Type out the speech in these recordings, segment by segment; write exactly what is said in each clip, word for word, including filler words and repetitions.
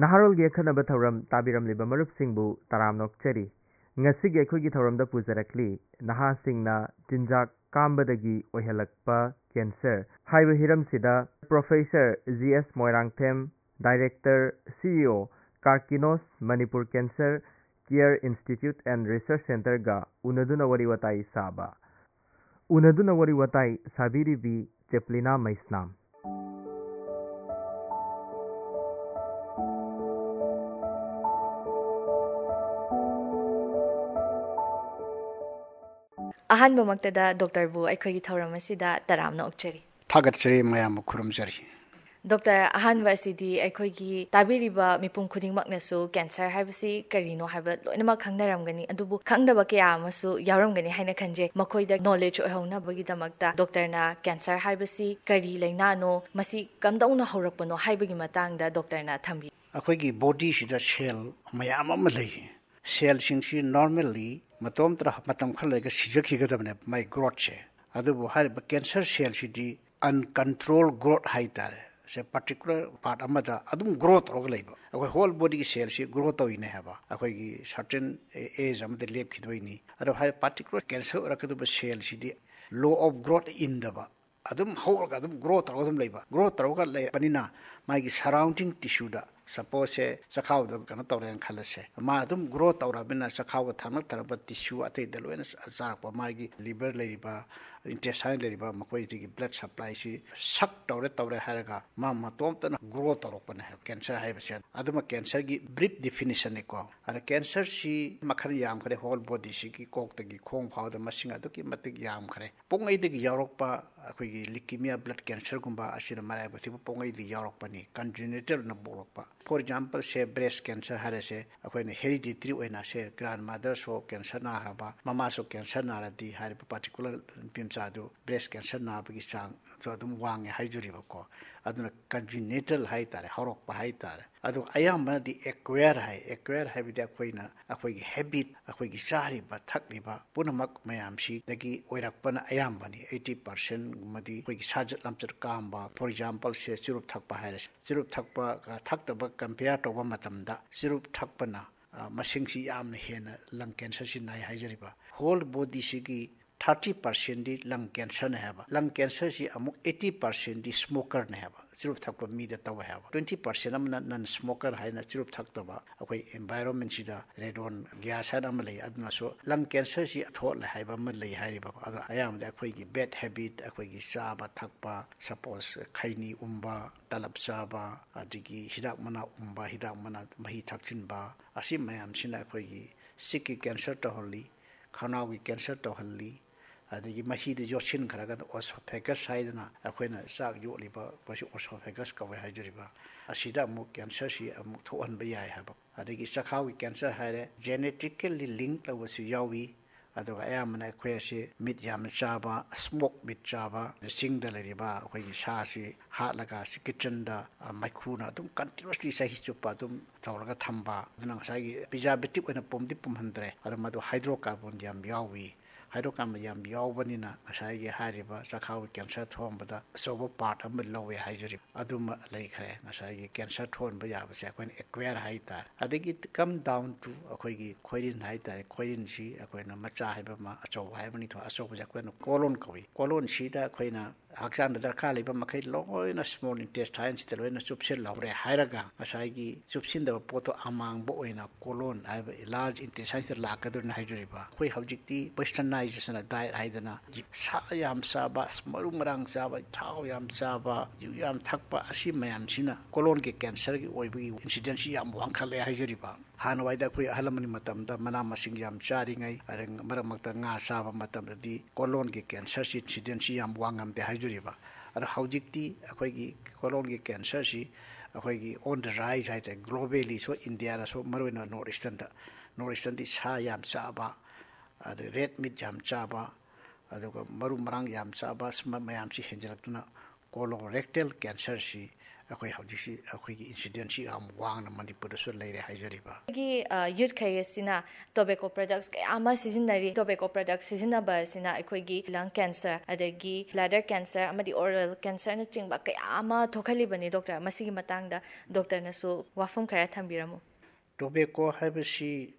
ꯅꯍꯥꯔꯣꯜꯒꯤ ꯑꯈꯟꯅꯕ ꯊꯧꯔꯝ ꯇꯥꯕꯤꯔꯝꯂꯤꯕ ꯃꯔꯨꯞꯁꯤꯡꯕꯨ ꯇꯔꯥꯝꯅ ꯑꯣꯛꯆꯔꯤ꯫ ꯉꯁꯤꯒꯤ ꯑꯩꯈꯣꯏꯒꯤ ꯊꯧꯔꯝꯗ ꯄꯨꯖꯔꯛꯂꯤ ꯅꯍꯥꯁꯤꯡꯅ ꯆꯤꯟꯖꯥꯛ ꯀꯥꯝꯕꯗꯒꯤ ꯑꯣꯏꯍꯜꯂꯛꯄ cancer ꯍꯥꯏꯕ ꯍꯤꯔꯝꯁꯤꯗ Professor G S Moirangthem, Director, C E O, Karkinos Manipur Cancer Care Institute and Research Centreꯒ ꯎꯅꯗꯨꯅ ꯋꯥꯔꯤ ꯋꯥꯇꯥꯏ ꯁꯥꯕ꯫ ꯎꯅꯗꯨꯅ ꯋꯥꯔꯤ ꯋꯥꯇꯥꯏ ꯁꯥꯕꯤꯔꯤꯕꯤ ꯆꯦꯄ꯭ꯂꯤꯅꯥ ꯃꯩꯁꯅꯥꯝ꯫ ꯑꯍꯥꯟꯕꯃꯛꯇꯗ ꯗꯣꯛꯇꯔꯕꯨ ꯑꯩꯈꯣꯏꯒꯤ ꯊꯧꯔꯝ ꯑꯁꯤꯗ ꯇꯔꯥꯝꯅ ꯑꯣꯛꯆꯔꯤ꯫ ꯊꯥꯒꯠꯆꯔꯤ, ꯃꯌꯥꯝꯕꯨ ꯈꯨꯔꯨꯝꯖꯔꯤ꯫ ꯗꯣꯛꯇꯔ, ꯑꯍꯥꯟꯕ ꯑꯁꯤꯗꯤ ꯑꯩꯈꯣꯏꯒꯤ ꯇꯥꯕꯤꯔꯤꯕ ꯃꯤꯄꯨꯝ ꯈꯨꯗꯤꯡꯃꯛꯅꯁꯨ cancer ꯍꯥꯏꯕꯁꯤ ꯀꯔꯤꯅꯣ ꯍꯥꯏꯕ ꯂꯣꯏꯅꯃꯛ ꯈꯪꯅꯔꯝꯒꯅꯤ, ꯑꯗꯨꯕꯨ ꯈꯪꯗꯕ ꯀꯌꯥ ꯑꯃꯁꯨ ꯌꯥꯎꯔꯝꯒꯅꯤ ꯍꯥꯏꯅ ꯈꯟꯖꯩ꯫ ꯃꯈꯣꯏꯗ knowledge ꯑꯣꯏꯍꯧꯅꯕꯒꯤꯗꯃꯛꯇ ꯗꯣꯛꯇꯔꯅ cancer ꯍꯥꯏꯕꯁꯤ ꯀꯔꯤ ꯂꯩꯅꯥꯅꯣ, ꯃꯁꯤ ꯀꯝꯗꯧꯅ ꯍꯧꯔꯛꯄꯅꯣ ꯍꯥꯏꯕꯒꯤ ꯃꯇꯥꯡꯗ ꯗꯣꯛꯇꯔꯅ ꯊꯝꯕꯤꯌꯨ꯫ ꯑꯩꯈꯣꯏꯒꯤ bodyꯁꯤꯗ cell ꯃꯌꯥꯝ ꯑꯃ ꯂꯩ꯫ Cellꯁꯤꯡꯁꯤ normally ꯃꯇꯣꯝꯇꯅ ꯃꯇꯝ ꯈꯔ ꯂꯩꯔꯒ ꯁꯤꯖꯈꯤꯒꯗꯕꯅꯦ, ꯃꯥꯏ growthꯁꯦ꯫ ꯑꯗꯨꯕꯨ ꯍꯥꯏꯔꯤꯕ cancer cellꯁꯤꯗꯤ uncontrolled growth ꯍꯥꯏꯇꯥꯔꯦ꯫ ꯁꯦ particular part ꯑꯃꯗ ꯑꯗꯨꯝ grow ꯇꯧꯔꯒ ꯂꯩꯕ꯫ ꯑꯩꯈꯣꯏ whole bodyꯒꯤ cellꯁꯤ grow ꯇꯧꯔꯤꯅꯦ ꯍꯥꯏꯕ꯫ ꯑꯩꯈꯣꯏꯒꯤ certain age ꯑꯃꯗ ꯂꯦꯞꯈꯤꯗꯣꯏꯅꯤ꯫ ꯑꯗꯣ ꯍꯥꯏꯔꯤꯕ particular cancer ꯑꯣꯏꯔꯛꯀꯗꯧꯕ cellꯁꯤꯗꯤ law of growth ꯏꯟꯗꯕ, ꯑꯗꯨꯝ ꯍꯧꯔꯒ ꯑꯗꯨꯝ grow ꯇꯧꯔꯒ ꯑꯗꯨꯝ ꯂꯩꯕ꯫ Grow ꯇꯧꯔꯒ ꯂꯩꯔꯛꯄꯅꯤꯅ ꯃꯥꯒꯤ surrounding tissueꯗ, supposeꯁꯦ ꯆꯈꯥꯎꯗ ꯀꯩꯅꯣ ꯇꯧꯔꯦꯅ ꯈꯜꯂꯁꯦ, ꯃꯥ ꯑꯗꯨꯝ grow ꯇꯧꯔꯕꯅꯤꯅ ꯆꯈꯥꯎꯒ ꯊꯪꯅ ꯊꯪꯅꯕ tissue ꯑꯇꯩꯗ ꯂꯣꯏꯅ ꯆꯥꯔꯛꯄ, ꯃꯥꯒꯤ liver ꯂꯩꯔꯤꯕ, intestine ꯂꯩꯔꯤꯕ, ꯃꯈꯣꯏꯗꯒꯤ blood supplyꯁꯤ suck ꯇꯧꯔꯦ ꯇꯧꯔꯦ ꯍꯥꯏꯔꯒ ꯃꯥ ꯃꯇꯣꯝꯇꯅ grow ꯇꯧꯔꯛꯄꯅꯦ ꯍꯥꯏꯕ cancer ꯍꯥꯏꯕꯁꯦ꯫ ꯑꯗꯨꯃ cancerꯒꯤ brief definitionꯅꯤꯀꯣ꯫ ꯑꯗ cancerꯁꯤ ꯃꯈꯜ ꯌꯥꯝꯈ꯭ꯔꯦ, whole bodyꯁꯤꯒꯤ ꯀꯣꯛꯇꯒꯤ ꯈꯣꯡ ꯐꯥꯎꯗ ꯃꯁꯤꯡ ꯑꯗꯨꯛꯀꯤ ꯃꯇꯤꯛ ꯌꯥꯝꯈ꯭ꯔꯦ꯫ ꯄꯣꯛꯉꯩꯗꯒꯤ ꯌꯥꯎꯔꯛꯄ ꯑꯩꯈꯣꯏꯒꯤ leukemia blood cancerꯒꯨꯝꯕ ꯑꯁꯤꯅ ꯃꯔꯥꯏꯕꯛ ꯊꯤꯕ ꯄꯣꯛꯉꯩꯗꯒꯤ ꯌꯥꯎꯔꯛꯄꯅꯤ, congenitalꯅ ꯄꯣꯛꯂꯛꯄ꯫ For exampleꯁꯦ breast cancer ꯍꯥꯏꯔꯁꯦ, ꯑꯩꯈꯣꯏꯅ hereditary ꯑꯣꯏꯅ ꯁꯦ grandmotherꯁꯨ cancer ꯅꯥꯈ꯭ꯔꯕ, ꯃꯃꯥꯁꯨ cancer ꯅꯥꯔꯗꯤ ꯍꯥꯏꯔꯤꯕ particular ꯅꯨꯄꯤ ꯃꯆꯥꯗꯨ breast cancer ꯅꯥꯕꯒꯤ ꯆꯥꯡ ꯁꯨ ꯑꯗꯨꯝ ꯋꯥꯡꯉꯦ ꯍꯥꯏꯖꯔꯤꯕꯀꯣ꯫ ꯑꯗꯨꯅ congenital ꯍꯥꯏꯇꯥꯔꯦ, ꯍꯧꯔꯛꯄ ꯍꯥꯏꯇꯥꯔꯦ꯫ ꯑꯗꯨꯒ ꯑꯌꯥꯝꯕꯅꯗꯤ acquire ꯍꯥꯏ꯫ Acquire ꯍꯥꯏꯕꯗꯤ ꯑꯩꯈꯣꯏꯅ, ꯑꯩꯈꯣꯏꯒꯤ habit, ꯑꯩꯈꯣꯏꯒꯤ ꯆꯥꯔꯤꯕ ꯊꯛꯂꯤꯕ ꯄꯨꯝꯅꯃꯛ ꯃꯌꯥꯝꯁꯤꯗꯒꯤ ꯑꯣꯏꯔꯛꯄꯅ ꯑꯌꯥꯝꯕꯅꯤ꯫ Eighty percent ꯒꯨꯝꯕꯗꯤ ꯑꯩꯈꯣꯏꯒꯤ ꯁꯥꯖꯠ ꯂꯝꯆꯠ ꯀꯥꯝꯕ, for example ꯁꯦ, ꯆꯨꯔꯨꯞ ꯊꯛꯄ ꯍꯥꯏꯔꯁꯤ꯫ ꯆꯨꯔꯨꯞ ꯊꯛꯄꯒ ꯊꯛꯇꯕ compare ꯇꯧꯕ ꯃꯇꯝꯗ ꯆꯨꯔꯨꯞ ꯊꯛꯄꯅ, ꯑ, ꯃꯁꯤꯡꯁꯤ ꯌꯥꯝꯅ ꯍꯦꯟꯅ lung cancer ꯁꯤ ꯅꯥꯏ ꯍꯥꯏꯖꯔꯤꯕ꯫ Whole body ꯁꯤꯒꯤ thirty percent ꯗꯤ lung cancer ꯅꯦ ꯍꯥꯏꯕ꯫ Lung cancer ꯁꯤ ꯑꯃꯨꯛ eighty percent ꯗꯤ smoker ꯅꯦ ꯍꯥꯏꯕ, ꯆꯨꯔꯨꯞ ꯊꯛꯄ ꯃꯤꯗ ꯇꯧꯋꯦ ꯍꯥꯏꯕ꯫ Twenty percent ꯑꯃꯅ non smoker ꯍꯥꯏꯅ ꯆꯨꯔꯨꯞ ꯊꯛꯇꯕ, ꯑꯩꯈꯣꯏ environment ꯁꯤꯗ radon gas ꯍꯥꯏꯅ ꯑꯃ ꯂꯩ, ꯑꯗꯨꯅꯁꯨ lung cancer ꯁꯤ ꯊꯣꯛꯍꯜꯂꯦ ꯍꯥꯏꯕ ꯑꯃ ꯂꯩ ꯍꯥꯏꯔꯤꯕ꯫ ꯑꯗꯣ ꯑꯌꯥꯝꯕꯗꯤ ꯑꯩꯈꯣꯏꯒꯤ bad habit, ꯑꯩꯈꯣꯏꯒꯤ ꯆꯥꯕ ꯊꯛꯄ, suppose ꯈꯩꯅꯤ ꯎꯝꯕ, ꯇꯂꯞ ꯆꯥꯕ, ꯑꯗꯒꯤ ꯍꯤꯗꯥꯛ ꯃꯅꯥ ꯎꯝꯕ, ꯍꯤꯗꯥꯛ ꯃꯅꯥ ꯃꯍꯤ ꯊꯛꯆꯤꯟꯕ, ꯑꯁꯤ ꯃꯌꯥꯝꯁꯤꯅ ꯑꯩꯈꯣꯏꯒꯤ ꯆꯤꯛꯀꯤ cancer ꯇꯧꯍꯜꯂꯤ, ꯈꯅꯥꯎꯒꯤ cancer ꯇꯧꯍꯜꯂꯤ, ꯑꯗꯒꯤ ꯃꯍꯤꯗ ꯌꯣꯠꯁꯤꯟꯈ꯭ꯔꯒ esophagus ꯍꯥꯏꯗꯅ ꯑꯩꯈꯣꯏꯅ ꯆꯥꯛ ꯌꯣꯠꯂꯤꯕ ꯃꯁꯤ esophagus ꯀꯧꯋꯦ ꯍꯥꯏꯖꯔꯤꯕ, ꯑꯁꯤꯗ ꯑꯃꯨꯛ cancer ꯁꯤ ꯑꯃꯨꯛ ꯊꯣꯛꯍꯟꯕ ꯌꯥꯏ ꯍꯥꯏꯕ꯫ ꯑꯗꯒꯤ ꯆꯈꯥꯎꯒꯤ cancer ꯍꯥꯏꯔꯦ, genetically link ꯇꯧꯕꯁꯨ ꯌꯥꯎꯏ꯫ ꯑꯗꯨꯒ ꯑꯌꯥꯝꯕꯅ ꯑꯩꯈꯣꯏ ꯑꯁꯤ meat ꯌꯥꯝꯅ ꯆꯥꯕ, smoke meat ꯆꯥꯕ, ꯆꯤꯡꯗ ꯂꯩꯔꯤꯕ ꯑꯩꯈꯣꯏꯒꯤ ꯁꯥꯁꯤ ꯍꯥꯠꯂꯒ ꯁꯤ kitchen ꯗ, ꯑ, ꯃꯩꯈꯨꯅ ꯑꯗꯨꯝ continuously ꯆꯍꯤ ꯆꯨꯞꯄ ꯑꯗꯨꯝ ꯇꯧꯔꯒ ꯊꯝꯕ꯫ ꯑꯗꯨꯅ ꯉꯁꯥꯏꯒꯤ preservative ꯑꯣꯏꯅ ꯄꯨꯝꯗꯤ ꯄꯨꯝꯍꯟꯗ꯭ꯔꯦ, ꯑꯗꯨ ꯃꯗꯨ hydrocarbon ꯌꯥꯝ ꯌꯥꯎꯏ꯫ Hydrocarbon ꯌꯥꯝ ꯌꯥꯎꯕꯅꯤꯅ ꯉꯁꯥꯏꯒꯤ ꯍꯥꯏꯔꯤꯕ ꯆꯈꯥꯎꯒꯤ cancer ꯊꯣꯛꯍꯟꯕꯗ ꯑꯆꯧꯕ part ꯑꯃ ꯂꯧꯋꯦ ꯍꯥꯏꯖꯔꯤꯕ꯫ ꯑꯗꯨꯃ ꯂꯩꯈ꯭ꯔꯦ꯫ ꯉꯁꯥꯏꯒꯤ cancer ꯊꯣꯛꯍꯟꯕ ꯌꯥꯕꯁꯦ ꯑꯩꯈꯣꯏꯅ acquire ꯍꯥꯏꯇꯥꯔꯦ꯫ ꯑꯗꯒꯤ come down to ꯑꯩꯈꯣꯏꯒꯤ ꯈꯣꯏꯔꯤꯟ ꯍꯥꯏꯇꯥꯔꯦ꯫ ꯈꯣꯏꯔꯤꯟꯁꯤ ꯑꯩꯈꯣꯏꯅ ꯃꯆꯥ ꯍꯥꯏꯕ ꯑꯃ, ꯑꯆꯧꯕ ꯍꯥꯏꯕ ꯑꯅꯤ ꯊꯣꯛꯑꯦ꯫ ꯑꯆꯧꯕꯁꯦ ꯑꯩꯈꯣꯏꯅ colon ꯀꯧꯏ꯫ Colon ꯁꯤꯗ ꯑꯩꯈꯣꯏꯅ ꯍꯛꯆꯥꯡꯗ ꯗꯔꯀꯥꯔ ꯂꯩꯕ ꯃꯈꯩ ꯂꯣꯏꯅ small intestine ꯁꯤꯗ ꯂꯣꯏꯅ ꯆꯨꯞꯁꯤꯜꯍꯧꯔꯦ ꯍꯥꯏꯔꯒ, ꯉꯁꯥꯏꯒꯤ ꯆꯨꯞꯁꯤꯟꯗꯕ ꯄꯣꯠꯇꯣ ꯑꯃꯥꯡꯕ ꯑꯣꯏꯅ colon ꯍꯥꯏꯕ large intestine ꯁꯤꯗ ꯂꯥꯛꯀꯗꯧꯔꯤꯅꯤ ꯍꯥꯏꯖꯔꯤꯕ꯫ ꯑꯩꯈꯣꯏ ꯍꯧꯖꯤꯛꯇꯤ westernization diet ꯍꯥꯏꯗꯅ ꯁꯥ ꯌꯥꯝ ꯆꯥꯕ, ꯃꯔꯨ ꯃꯔꯥꯡ ꯆꯥꯕ, ꯊꯥꯎ ꯌꯥꯝ ꯆꯥꯕ, ꯌꯨ ꯌꯥꯝ ꯊꯛꯄ, ꯑꯁꯤ ꯃꯌꯥꯝꯁꯤꯅ colon ꯒꯤ cancer ꯒꯤ ꯑꯣꯏꯕꯒꯤ incidence ꯁꯤ ꯌꯥꯝ ꯋꯥꯡꯈꯠꯂꯦ ꯍꯥꯏꯖꯔꯤꯕ꯫ ꯍꯥꯟꯅꯋꯥꯏꯗ ꯑꯩꯈꯣꯏ ꯑꯍꯜ ꯂꯃꯟꯒꯤ ꯃꯇꯝꯗ ꯃꯅꯥ ꯃꯁꯤꯡ ꯌꯥꯝ ꯆꯥꯔꯤꯉꯩ, ꯑꯗꯩ ꯃꯔꯛ ꯃꯔꯛꯇ ꯉꯥ ꯆꯥꯕ ꯃꯇꯝꯗꯗꯤ colon ꯒꯤ cancer ꯁꯤ incidence ꯁꯤ ꯌꯥꯝ ꯋꯥꯡꯉꯝꯗꯦ ꯍꯥꯏꯖꯔꯤꯕ꯫ ꯑꯗꯣ ꯍꯧꯖꯤꯛꯇꯤ ꯑꯩꯈꯣꯏꯒꯤ colon ꯒꯤ cancer ꯁꯤ ꯑꯩꯈꯣꯏꯒꯤ on the rise ꯍꯥꯏꯇꯥꯔꯦ, globally ꯁꯨ, ꯏꯟꯗꯤꯌꯥꯗꯁꯨ, ꯃꯔꯨꯑꯣꯏꯅ North Eastern ꯗ꯫ North Eastern ꯗꯤ ꯁꯥ ꯌꯥꯝ ꯆꯥꯕ, ꯑꯗꯩ red meat ꯌꯥꯝ ꯆꯥꯕ, ꯑꯗꯨꯒ ꯃꯔꯨ ꯃꯔꯥꯡ ꯌꯥꯝ ꯆꯥꯕ ꯁꯨꯝꯕ ꯃꯌꯥꯝꯁꯤ ꯍꯦꯟꯖꯜꯂꯛꯇꯨꯅ colorectal cancerꯁꯤ ꯑꯩꯈꯣꯏ ꯍꯧꯖꯤꯛꯁꯤ ꯑꯩꯈꯣꯏꯒꯤ incidence ꯁꯤ ꯌꯥꯝ ꯋꯥꯡꯅ ꯃꯅꯤꯄꯨꯔꯗꯁꯨ ꯂꯩꯔꯦ ꯍꯥꯏꯖꯔꯤꯕ꯫ ꯑꯩꯈꯣꯏꯒꯤ ꯌꯨꯠꯈꯩ ꯑꯁꯤꯅ tobacco products ꯀꯌꯥ ꯑꯃ ꯁꯤꯖꯤꯟꯅꯔꯤ꯫ Tobacco products ꯁꯤꯖꯤꯟꯅꯕ ꯑꯁꯤꯅ ꯑꯩꯈꯣꯏꯒꯤ lung cancer, ꯑꯗꯒꯤ bladder cancer ꯑꯃꯗꯤ oral cancerꯅꯆꯤꯡꯕ ꯀꯌꯥ ꯑꯃ ꯊꯣꯛꯍꯜꯂꯤꯕꯅꯤ꯫ ꯗꯣꯛꯇꯔ, ꯃꯁꯤꯒꯤ ꯃꯇꯥꯡꯗ ꯗꯣꯛꯇꯔꯅꯁꯨ ꯋꯥꯐꯝ ꯈꯔ ꯊꯝꯕꯤꯔꯝꯃꯨ꯫ Tobacco ꯍꯥꯏꯕꯁꯤ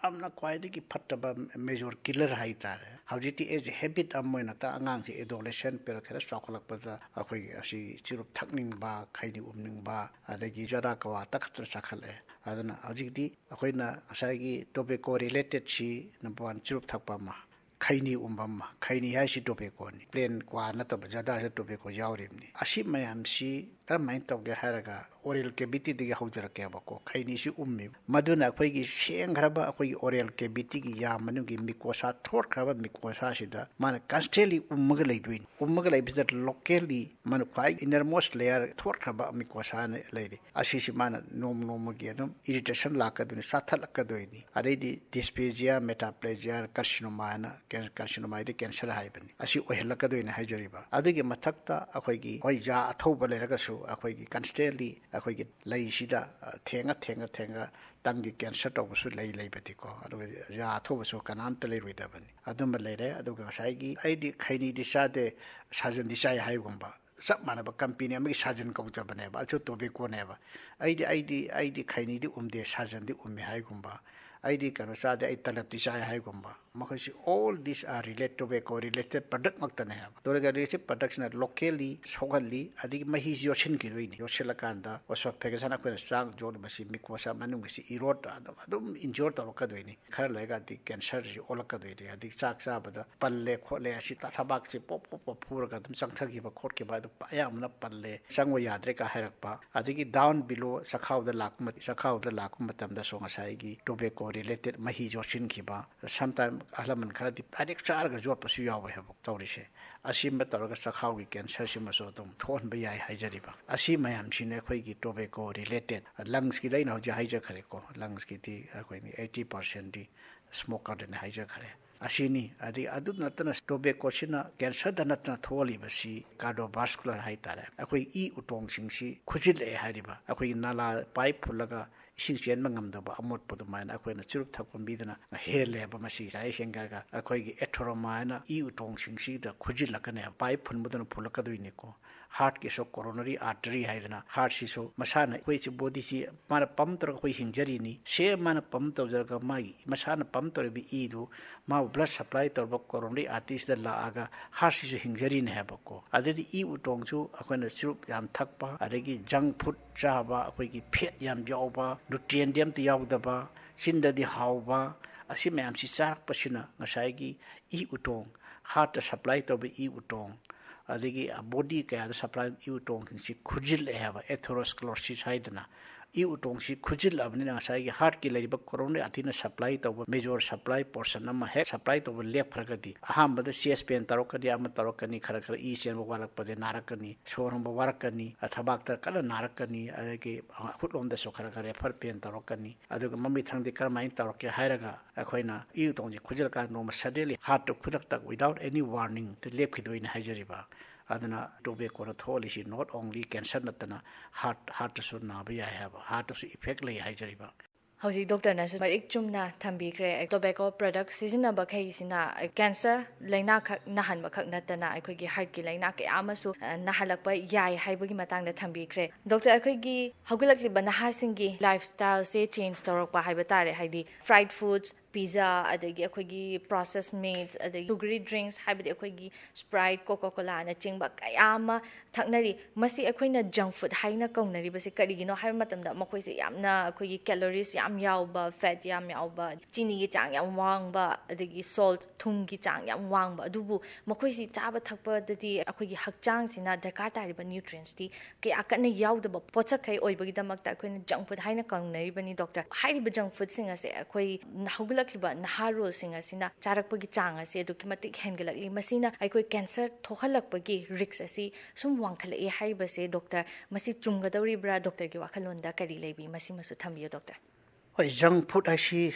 ꯌꯥꯝꯅ ꯈ꯭ꯋꯥꯏꯗꯒꯤ ꯐꯠꯇꯕ major killer ꯍꯥꯏꯇꯥꯔꯦ꯫ ꯍꯧꯖꯤꯛꯇꯤ as habit ꯑꯃ ꯑꯣꯏꯅ ꯇ-, ꯑꯉꯥꯡꯁꯤ adolescent period ꯈꯔ ꯆꯥꯎꯈꯠꯂꯛꯄꯗ ꯑꯩꯈꯣꯏꯒꯤ ꯑꯁꯤ ꯆꯨꯔꯨꯞ ꯊꯛꯅꯤꯡꯕ, ꯈꯩꯅꯤ ꯎꯝꯅꯤꯡꯕ, ꯑꯗꯒꯤ ꯖꯔꯗꯥ ꯀꯋꯥ ꯇꯛꯈꯠꯇꯅ ꯆꯥꯈꯠꯂꯛꯑꯦ꯫ ꯑꯗꯨꯅ ꯍꯧꯖꯤꯛꯇꯤ ꯑꯩꯈꯣꯏꯅ ꯉꯁꯥꯏꯒꯤ tobacco relatedꯁꯤ number one ꯆꯨꯔꯨꯞ ꯊꯛꯄ ꯑꯃ, ꯈꯩꯅꯤ ꯎꯝꯕ ꯑꯃ, ꯈꯩꯅꯤ ꯍꯥꯏꯁꯤ tobaccoꯅꯤ, plain ꯀ꯭ꯋꯥ ꯅꯠꯇꯕ ꯖꯔꯗꯥꯁꯤꯗ tobacco ꯌꯥꯎꯔꯤꯕꯅꯤ꯫ ꯑꯁꯤ ꯃꯌꯥꯝꯁꯤ ꯀꯔꯝꯍꯥꯏꯅ ꯇꯧꯒꯦ ꯍꯥꯏꯔꯒ oral cavityꯗꯒꯤ ꯍꯧꯖꯔꯛꯀꯦꯕꯀꯣ꯫ ꯈꯩꯅꯤꯁꯤ ꯎꯝꯃꯤ, ꯃꯗꯨꯅ ꯑꯩꯈꯣꯏꯒꯤ ꯁꯦꯡꯈ꯭ꯔꯕ ꯑꯩꯈꯣꯏꯒꯤ oral cavityꯒꯤ ꯌꯥ ꯃꯅꯨꯡꯒꯤ mucosa, ꯊꯣꯠꯈ꯭ꯔꯕ mucosaꯁꯤꯗ ꯃꯥꯅ constantly ꯎꯝꯃꯒ ꯂꯩꯗꯣꯏꯅꯤ꯫ ꯎꯝꯃꯒ ꯂꯩꯕꯁꯤꯗ locally ꯃꯥꯅ ꯈ꯭ꯋꯥꯏ innermost layer ꯊꯣꯠꯈ꯭ꯔꯕ mucosaꯅ ꯂꯩꯔꯤ꯫ ꯑꯁꯤꯁꯤ ꯃꯥꯅ ꯅꯣꯡꯃ ꯅꯣꯡꯃꯒꯤ ꯑꯗꯨꯝ irritation ꯂꯥꯛꯀꯗꯣꯏꯅꯤ, ꯆꯥꯊꯠꯂꯛꯀꯗꯣꯏꯅꯤ꯫ ꯑꯗꯩꯗꯤ dysphagia, metaplasia, carcinoma ꯍꯥꯏꯅ, can-, carcinoma ꯍꯥꯏꯗꯤ cancer ꯍꯥꯏꯕꯅꯤ, ꯑꯁꯤ ꯑꯣꯏꯍꯜꯂꯛꯀꯗꯣꯏꯅꯤ ꯍꯥꯏꯖꯔꯤꯕ꯫ ꯑꯗꯨꯒꯤ ꯃꯊꯛꯇ ꯑꯩꯈꯣꯏꯒꯤ, ꯍꯣꯏ, ꯌꯥ ꯑꯊꯧꯕ ꯂꯩꯔꯒꯁꯨ ꯑꯩꯈꯣꯏꯒꯤ constantly ꯑꯩꯈꯣꯏꯒꯤ ꯂꯩꯁꯤꯗ, ꯑ, ꯊꯦꯡꯉ ꯊꯦꯡꯉ ꯊꯦꯡꯉ tongueꯒꯤ cancer ꯇꯧꯕꯁꯨ ꯂꯩ, ꯂꯩꯕꯗꯤꯀꯣ꯫ ꯑꯗꯨꯒ ꯌꯥ ꯑꯊꯧꯕꯁꯨ ꯀꯅꯥꯝꯇ ꯂꯩꯔꯣꯏꯗꯕꯅꯤ꯫ ꯑꯗꯨꯝꯕ ꯂꯩꯔꯦ꯫ ꯑꯗꯨꯒ ꯉꯁꯥꯏꯒꯤ ꯑꯩꯗꯤ ꯈꯩꯅꯤꯗꯤ ꯆꯥꯗꯦ, ꯁꯥꯖꯟꯗꯤ ꯆꯥꯏ ꯍꯥꯏꯒꯨꯝꯕ, ꯆꯞ ꯃꯥꯟꯅꯕ company ꯑꯃꯒꯤ ꯁꯥꯖꯟ ꯀꯧꯖꯕꯅꯦꯕ, ꯑꯗꯨꯁꯨ tobaccoꯅꯦꯕ꯫ ꯑꯩꯗꯤ, ꯑꯩꯗꯤ, ꯑꯩꯗꯤ ꯈꯩꯅꯤꯗꯤ ꯎꯝꯗꯦ, ꯁꯥꯖꯟꯗꯤ ꯎꯝꯃꯦ ꯍꯥꯏꯒꯨꯝꯕ, ꯑꯩꯗꯤ ꯀꯩꯅꯣ ꯆꯥꯗꯦ, ꯑꯩ ꯇꯂꯞꯇꯤ ꯆꯥꯏ ꯍꯥꯏꯒꯨꯝꯕ꯫ ꯃꯈꯣꯏꯁꯤ all these are relate, tobacco related product ꯉꯥꯛꯇꯅꯦ ꯍꯥꯏꯕ꯫ Tobacco related productꯁꯤꯅ locally ꯁꯣꯛꯍꯜꯂꯤ, ꯑꯗꯒꯤ ꯃꯍꯤꯁꯤ ꯌꯣꯠꯁꯤꯟꯈꯤꯗꯣꯏꯅꯤ꯫ ꯌꯣꯠꯁꯤꯜꯂꯀꯥꯟꯗ esophagus ꯍꯥꯏꯅ ꯑꯩꯈꯣꯏꯅ ꯆꯥꯛ ꯌꯣꯠꯂꯤꯕꯁꯤ mucosa ꯃꯅꯨꯡꯒꯤꯁꯤ erode ꯑꯗꯨꯝ, ꯑꯗꯨꯝ injure ꯇꯧꯔꯛꯀꯗꯣꯏꯅꯤ꯫ ꯈꯔ ꯂꯩꯔꯒꯗꯤ cancerꯁꯤ ꯑꯣꯜꯂꯛꯀꯗꯣꯏꯅꯤ꯫ ꯑꯗꯒꯤ ꯆꯥꯛ ꯆꯥꯕꯗ ꯄꯜꯂꯦ ꯈꯣꯠꯂꯦ, ꯑꯁꯤ ꯊꯕꯥꯛꯁꯦ ꯄꯣꯞ ꯄꯣꯞ ꯄꯣꯞ ꯐꯨꯔꯒ ꯑꯗꯨꯝ ꯆꯪꯊꯈꯤꯕ ꯈꯣꯠꯈꯤꯕ, ꯑꯗꯨ ꯑꯌꯥꯝꯕꯅ ꯄꯜꯂꯦ, ꯆꯪꯕ ꯌꯥꯗ꯭ꯔꯦ ꯀ ꯍꯥꯏꯔꯛꯄ꯫ ꯑꯗꯒꯤ down below ꯆꯈꯥꯎꯗ ꯂꯥꯛꯄ ꯃ-, ꯆꯈꯥꯎꯗ ꯂꯥꯛꯄ ꯃꯇꯝꯗꯁꯨ ꯉꯁꯥꯏꯒꯤ tobacco related ꯃꯍꯤ ꯌꯣꯠꯁꯤꯟꯈꯤꯕ, sometime ꯑꯍꯜ ꯂꯃꯟ ꯈꯔꯗꯤ direct ꯆꯥꯔꯒ ꯌꯣꯠꯄꯁꯨ ꯌꯥꯎꯋꯦ ꯍꯥꯏꯕ ꯇꯧꯔꯤꯁꯦ꯫ ꯑꯁꯤꯃ ꯇꯧꯔꯒ ꯆꯈꯥꯎꯒꯤ cancerꯁꯤꯃꯁꯨ ꯑꯗꯨꯝ ꯊꯣꯛꯍꯟꯕ ꯌꯥꯏ ꯍꯥꯏꯖꯔꯤꯕ꯫ ꯑꯁꯤ ꯃꯌꯥꯝꯁꯤꯅ ꯑꯩꯈꯣꯏꯒꯤ tobacco related, lungsꯀꯤꯗ ꯑꯩꯅ ꯍꯧꯖꯤꯛ ꯍꯥꯏꯖꯈ꯭ꯔꯦꯀꯣ, lungsꯀꯤꯗꯤ ꯑꯩꯈꯣꯏꯒꯤ eighty percentꯗꯤ ꯁ꯭ꯃꯣꯀꯔꯗꯅꯤ ꯍꯥꯏꯖꯈ꯭ꯔꯦ꯫ ꯑꯁꯤꯅꯤ꯫ ꯑꯗꯒꯤ ꯑꯗꯨ ꯅꯠꯇꯅ ꯇꯣꯕꯦꯀꯣꯁꯤꯅ ꯀꯦꯟꯁꯔꯗ ꯅꯠꯇꯅ ꯊꯣꯛꯍꯜꯂꯤꯕꯁꯤ ꯀꯥꯔꯗꯤꯑꯣꯚꯥꯁꯀꯨꯂꯔ ꯍꯥꯏꯇꯥꯔꯦ, ꯑꯩꯈꯣꯏ ꯏ ꯎꯇꯣꯡꯁꯤꯡꯁꯤ ꯈꯨꯖꯤꯜꯂꯛꯑꯦ ꯍꯥꯏꯔꯤꯕ, ꯑꯩꯈꯣꯏꯒꯤ ꯅꯥꯂꯥ ꯄꯥꯏꯞ ꯐꯨꯜꯂꯒ ꯏꯁꯤꯡ ꯆꯦꯟꯕ ꯉꯝꯗꯕ ꯑꯃꯣꯠꯄ ꯑꯗꯨꯃꯥꯏꯅ ꯑꯩꯈꯣꯏꯅ ꯆꯨꯔꯨꯞ ꯊꯛꯄ ꯃꯤꯗꯨꯅ ꯍꯦꯜꯂꯦꯕ꯫ ꯃꯁꯤ ꯉꯁꯥꯏ ꯍꯦꯟꯒꯠꯂꯒ ꯑꯩꯈꯣꯏꯒꯤ ꯑꯦꯊꯣꯔꯣꯃꯥ ꯍꯥꯏꯅ ꯏ ꯎꯇꯣꯡꯁꯤꯡꯁꯤꯗ ꯈꯨꯖꯤꯜꯂꯛꯀꯅꯦꯕ, ꯄꯥꯏꯞ ꯐꯨꯟꯕꯗꯨꯅ ꯐꯨꯜꯂꯛꯀꯗꯣꯏꯅꯤꯀꯣ꯫ ꯍꯥꯔꯠꯀꯤꯁꯨ ꯀꯣꯔꯣꯅꯔꯤ ꯑꯥꯔꯇꯔꯤ ꯍꯥꯏꯗꯅ, ꯍꯥꯔꯠꯁꯤꯁꯨ ꯃꯁꯥꯅ ꯑꯩꯈꯣꯏꯁꯤ ꯕꯣꯗꯤꯁꯤ ꯃꯥꯅ ꯄꯝ ꯇꯧꯔꯒ ꯑꯩꯈꯣꯏ ꯍꯤꯡꯖꯔꯤꯅꯤ꯫ ꯁꯦꯝ ꯃꯥꯅ ꯄꯝ ꯇꯧꯖꯔꯒ ꯃꯥꯒꯤ ꯃꯁꯥꯅ ꯄꯝ ꯇꯧꯔꯤꯕ ꯏꯗꯨ ꯃꯥꯕꯨ ꯕ꯭ꯂꯗ ꯁꯄ꯭ꯂꯥꯏ ꯇꯧꯔꯕ ꯀꯣꯔꯣꯅꯔꯤ ꯑꯥꯔꯇꯔꯤꯁꯤꯗ ꯂꯥꯛꯑꯒ ꯍꯥꯔꯠꯁꯤꯁꯨ ꯍꯤꯡꯖꯔꯤꯅꯦ ꯍꯥꯏꯕꯀꯣ꯫ ꯑꯗꯩꯗꯤ ꯏ ꯎꯇꯣꯡꯁꯨ ꯑꯩꯈꯣꯏꯅ ꯆꯨꯔꯨꯞ ꯌꯥꯝ ꯊꯛꯄ, ꯑꯗꯒꯤ ꯖꯪ ꯐꯨꯗ ꯆꯥꯕ, ꯑꯩꯈꯣꯏꯒꯤ ꯐꯦꯠ ꯌꯥꯝ ꯌꯥꯎꯕ, ꯅ꯭ꯌꯨꯇ꯭ꯔꯤꯌꯦꯟꯗꯤ ꯑꯝꯇ ꯌꯥꯎꯗꯕ, ꯆꯤꯟꯗꯗꯤ ꯍꯥꯎꯕ, ꯑꯁꯤ ꯃꯌꯥꯝꯁꯤ ꯆꯥꯔꯛꯄꯁꯤꯅ ꯉꯁꯥꯏꯒꯤ ꯏ ꯎꯇꯣꯡ, ꯍꯥꯔꯠꯇ ꯁꯄ꯭ꯂꯥꯏ ꯇꯧꯕ ꯏ ꯎꯇꯣꯡ, ꯑꯗꯒꯤ ꯕꯣꯗꯤ ꯀꯌꯥꯗ ꯁꯄ꯭ꯂꯥꯏ ꯏ ꯎꯇꯣꯡꯁꯤꯡꯁꯤ ꯈꯨꯖꯤꯜꯂꯛꯑꯦ ꯍꯥꯏꯕ, ꯑꯦꯊꯣꯔꯣꯁꯀ꯭ꯂꯣꯔꯣꯁꯤꯁ ꯍꯥꯏꯗꯅ꯫ ꯏ ꯎꯇꯣꯡꯁꯤ ꯈꯨꯖꯤꯜꯂꯛꯑꯕꯅꯤꯅ ꯉꯁꯥꯏꯒꯤ ꯍꯥꯔꯠꯀꯤ ꯂꯩꯔꯤꯕ ꯀꯣꯔꯣꯅꯔꯤ ꯑꯥꯔꯇꯔꯤꯅ ꯁꯄ꯭ꯂꯥꯏ ꯇꯧꯕ ꯃꯦꯖꯣꯔ ꯁꯄ꯭ꯂꯥꯏ ꯄꯣꯔꯁꯟ ꯑꯃ ꯍꯦꯛ ꯁꯄ꯭ꯂꯥꯏ ꯇꯧꯕ ꯂꯦꯞꯈ꯭ꯔꯒꯗꯤ, ꯑꯍꯥꯟꯕꯗ ꯆꯦꯁ ꯄꯦꯟ ꯇꯧꯔꯛꯀꯅꯤ, ꯑꯃ ꯇꯧꯔꯛꯀꯅꯤ, ꯈꯔ ꯈꯔ ꯏ ꯆꯦꯟꯕ ꯋꯥꯠꯂꯛꯄꯗ ꯅꯥꯔꯛꯀꯅꯤ, ꯁꯣꯔ ꯍꯣꯟꯕ ꯋꯥꯔꯛꯀꯅꯤ, ꯊꯕꯥꯛꯇ ꯀꯟꯅ ꯅꯥꯔꯛꯀꯅꯤ, ꯑꯗꯒꯤ ꯈꯨꯠꯂꯣꯝꯗꯁꯨ ꯈꯔ ꯈꯔ ꯔꯦꯐꯔ ꯄꯦꯟ ꯇꯧꯔꯛꯀꯅꯤ꯫ ꯑꯗꯨꯒ ꯃꯃꯤꯊꯪꯗꯤ ꯀꯔꯝꯍꯥꯏꯅ ꯇꯧꯔꯛꯀꯦ ꯍꯥꯏꯔꯒ, ꯑꯩꯈꯣꯏꯅ ꯏ ꯎꯇꯣꯡꯁꯦ ꯈꯨꯖꯤꯜꯂꯀꯥꯟꯗ ꯅꯣꯡꯃ ꯁꯗꯦꯟꯂꯤ ꯍꯥꯔꯠꯇꯨ ꯈꯨꯗꯛꯇ without any warning ꯂꯦꯞꯈꯤꯗꯣꯏꯅꯦ ꯍꯥꯏꯖꯔꯤꯕ꯫ ꯑꯗꯨꯅ ꯇꯣꯕꯦꯀꯣꯅ ꯊꯣꯛꯍꯜꯂꯤꯁꯤ not only ꯀꯦꯟꯁꯔ ꯅꯠꯇꯅ ꯍꯥꯔꯠ, ꯍꯥꯔꯠꯇꯁꯨ ꯅꯥꯕ ꯌꯥꯏ ꯍꯥꯏꯕ, ꯍꯥꯔꯠꯇꯁꯨ ꯏꯐꯦꯛ ꯂꯩ ꯍꯥꯏꯖꯔꯤꯕ꯫ ꯍꯧꯖꯤꯛ ꯗꯣꯛꯇꯔꯅꯁꯨ ꯃꯔꯤꯛ ꯆꯨꯝꯅ ꯊꯝꯕꯤꯈ꯭ꯔꯦ꯫ ꯇꯣꯕꯦꯀꯣ ꯄ꯭ꯔꯗꯛ ꯁꯤꯖꯤꯟꯅꯕꯈꯩꯁꯤꯅ ꯀꯦꯟꯁꯔ ꯂꯥꯏꯅꯥꯈꯛ ꯅꯥꯍꯟꯕꯈꯛ ꯅꯠꯇꯅ ꯑꯩꯈꯣꯏꯒꯤ ꯍꯥꯔꯠꯀꯤ ꯂꯥꯏꯅꯥ ꯀꯌꯥ ꯑꯃꯁꯨ, ꯑ, ꯅꯥꯍꯜꯂꯛꯄ ꯌꯥꯏ ꯍꯥꯏꯕꯒꯤ ꯃꯇꯥꯡꯗ ꯊꯝꯕꯤꯈ꯭ꯔꯦ꯫ ꯗꯣꯛꯇꯔ, ꯑꯩꯈꯣꯏꯒꯤ ꯍꯧꯒꯠꯂꯛꯂꯤꯕ ꯅꯍꯥꯁꯤꯡꯒꯤ ꯂꯥꯏꯐ ꯁ꯭ꯇꯥꯏꯜꯁꯦ ꯆꯦꯟꯖ ꯇꯧꯔꯛꯄ ꯍꯥꯏꯕ ꯇꯥꯔꯦ, ꯍꯥꯏꯗꯤ ꯐ꯭ꯔꯥꯏꯗ ꯐꯨꯗꯁ, ꯄꯤꯖꯥ, ꯑꯗꯒꯤ ꯑꯩꯈꯣꯏꯒꯤ ꯄ꯭ꯔꯣꯁꯦꯁ ꯃꯤꯠꯁ, ꯑꯗꯒꯤ ꯁꯨꯒꯔꯤ ꯗ꯭ꯔꯤꯡꯛꯁ, ꯍꯥꯏꯕꯗꯤ ꯑꯩꯈꯣꯏꯒꯤ ꯁ꯭ꯄ꯭ꯔꯥꯏꯠ, ꯀꯣꯀꯥ ꯀꯣꯂꯥꯅꯆꯤꯡꯕ ꯀꯌꯥ ꯑꯃ ꯊꯛꯅꯔꯤ꯫ ꯃꯁꯤ ꯑꯩꯈꯣꯏꯅ ꯖꯪꯛ ꯐꯨꯗ ꯍꯥꯏꯅ ꯀꯧꯅꯔꯤꯕꯁꯤ ꯀꯔꯤꯒꯤꯅꯣ ꯍꯥꯏꯕ ꯃꯇꯝꯗ, ꯃꯈꯣꯏꯁꯦ ꯌꯥꯝꯅ ꯑꯩꯈꯣꯏꯒꯤ ꯀꯦꯂꯣꯔꯤꯁ ꯌꯥꯝ ꯌꯥꯎꯕ, ꯐꯦꯠ ꯌꯥꯝ ꯌꯥꯎꯕ, ꯆꯤꯅꯤꯒꯤ ꯆꯥꯡ ꯌꯥꯝ ꯋꯥꯡꯕ, ꯑꯗꯒꯤ ꯁꯣꯜꯠ, ꯊꯨꯝꯒꯤ ꯆꯥꯡ ꯌꯥꯝ ꯋꯥꯡꯕ, ꯑꯗꯨꯕꯨ ꯃꯈꯣꯏꯁꯤ ꯆꯥꯕ ꯊꯛꯄꯗꯗꯤ ꯑꯩꯈꯣꯏꯒꯤ ꯍꯛꯆꯥꯡꯁꯤꯅ ꯗꯔꯀꯥꯔ ꯇꯥꯔꯤꯕ ꯅ꯭ꯌꯨꯇ꯭ꯔꯤꯌꯦꯟꯠꯁꯇꯤ ꯀꯌꯥ ꯀꯟꯅ ꯌꯥꯎꯗꯕ ꯄꯣꯠꯁꯛꯈꯩ ꯑꯣꯏꯕꯒꯤꯗꯃꯛꯇ ꯑꯩꯈꯣꯏꯅ ꯖꯪꯛ ꯐꯨꯗ ꯍꯥꯏꯅ ꯀꯧꯅꯔꯤꯕꯅꯤ, ꯗꯣꯛꯇꯔ꯫ ꯍꯥꯏꯔꯤꯕ ꯖꯪꯛ ꯐꯨꯗꯁꯤꯡ ꯑꯁꯦ ꯑꯩꯈꯣꯏ ꯍꯧꯒꯠꯂꯛꯂꯤꯕ ꯅꯍꯥꯔꯣꯜꯁꯤꯡ ꯑꯁꯤꯅ ꯆꯥꯔꯛꯄꯒꯤ ꯆꯥꯡ ꯑꯁꯦ ꯑꯗꯨꯛꯀꯤ ꯃꯇꯤꯛ ꯍꯦꯟꯒꯠꯂꯛꯂꯤ꯫ ꯃꯁꯤꯅ ꯑꯩꯈꯣꯏ ꯀꯦꯟꯁꯔ ꯊꯣꯛꯍꯜꯂꯛꯄꯒꯤ ꯔꯤꯛꯁ ꯑꯁꯤ ꯁꯨꯝ ꯋꯥꯡꯈꯠꯂꯛꯏ ꯍꯥꯏꯔꯤꯕꯁꯦ, ꯗꯣꯛꯇꯔ, ꯃꯁꯤ ꯆꯨꯝꯒꯗꯧꯔꯤꯕ꯭ꯔꯥ? ꯗꯣꯛꯇꯔꯒꯤ ꯋꯥꯈꯜꯂꯣꯟꯗ ꯀꯔꯤ ꯂꯩꯕꯤ? ꯃꯁꯤꯃꯁꯨ ꯊꯝꯕꯤꯌꯨ, ꯗꯣꯛꯇꯔ꯫ ꯍꯣꯏ, ꯖꯪꯛ ꯐꯨꯗ ꯍꯥꯏꯁꯤ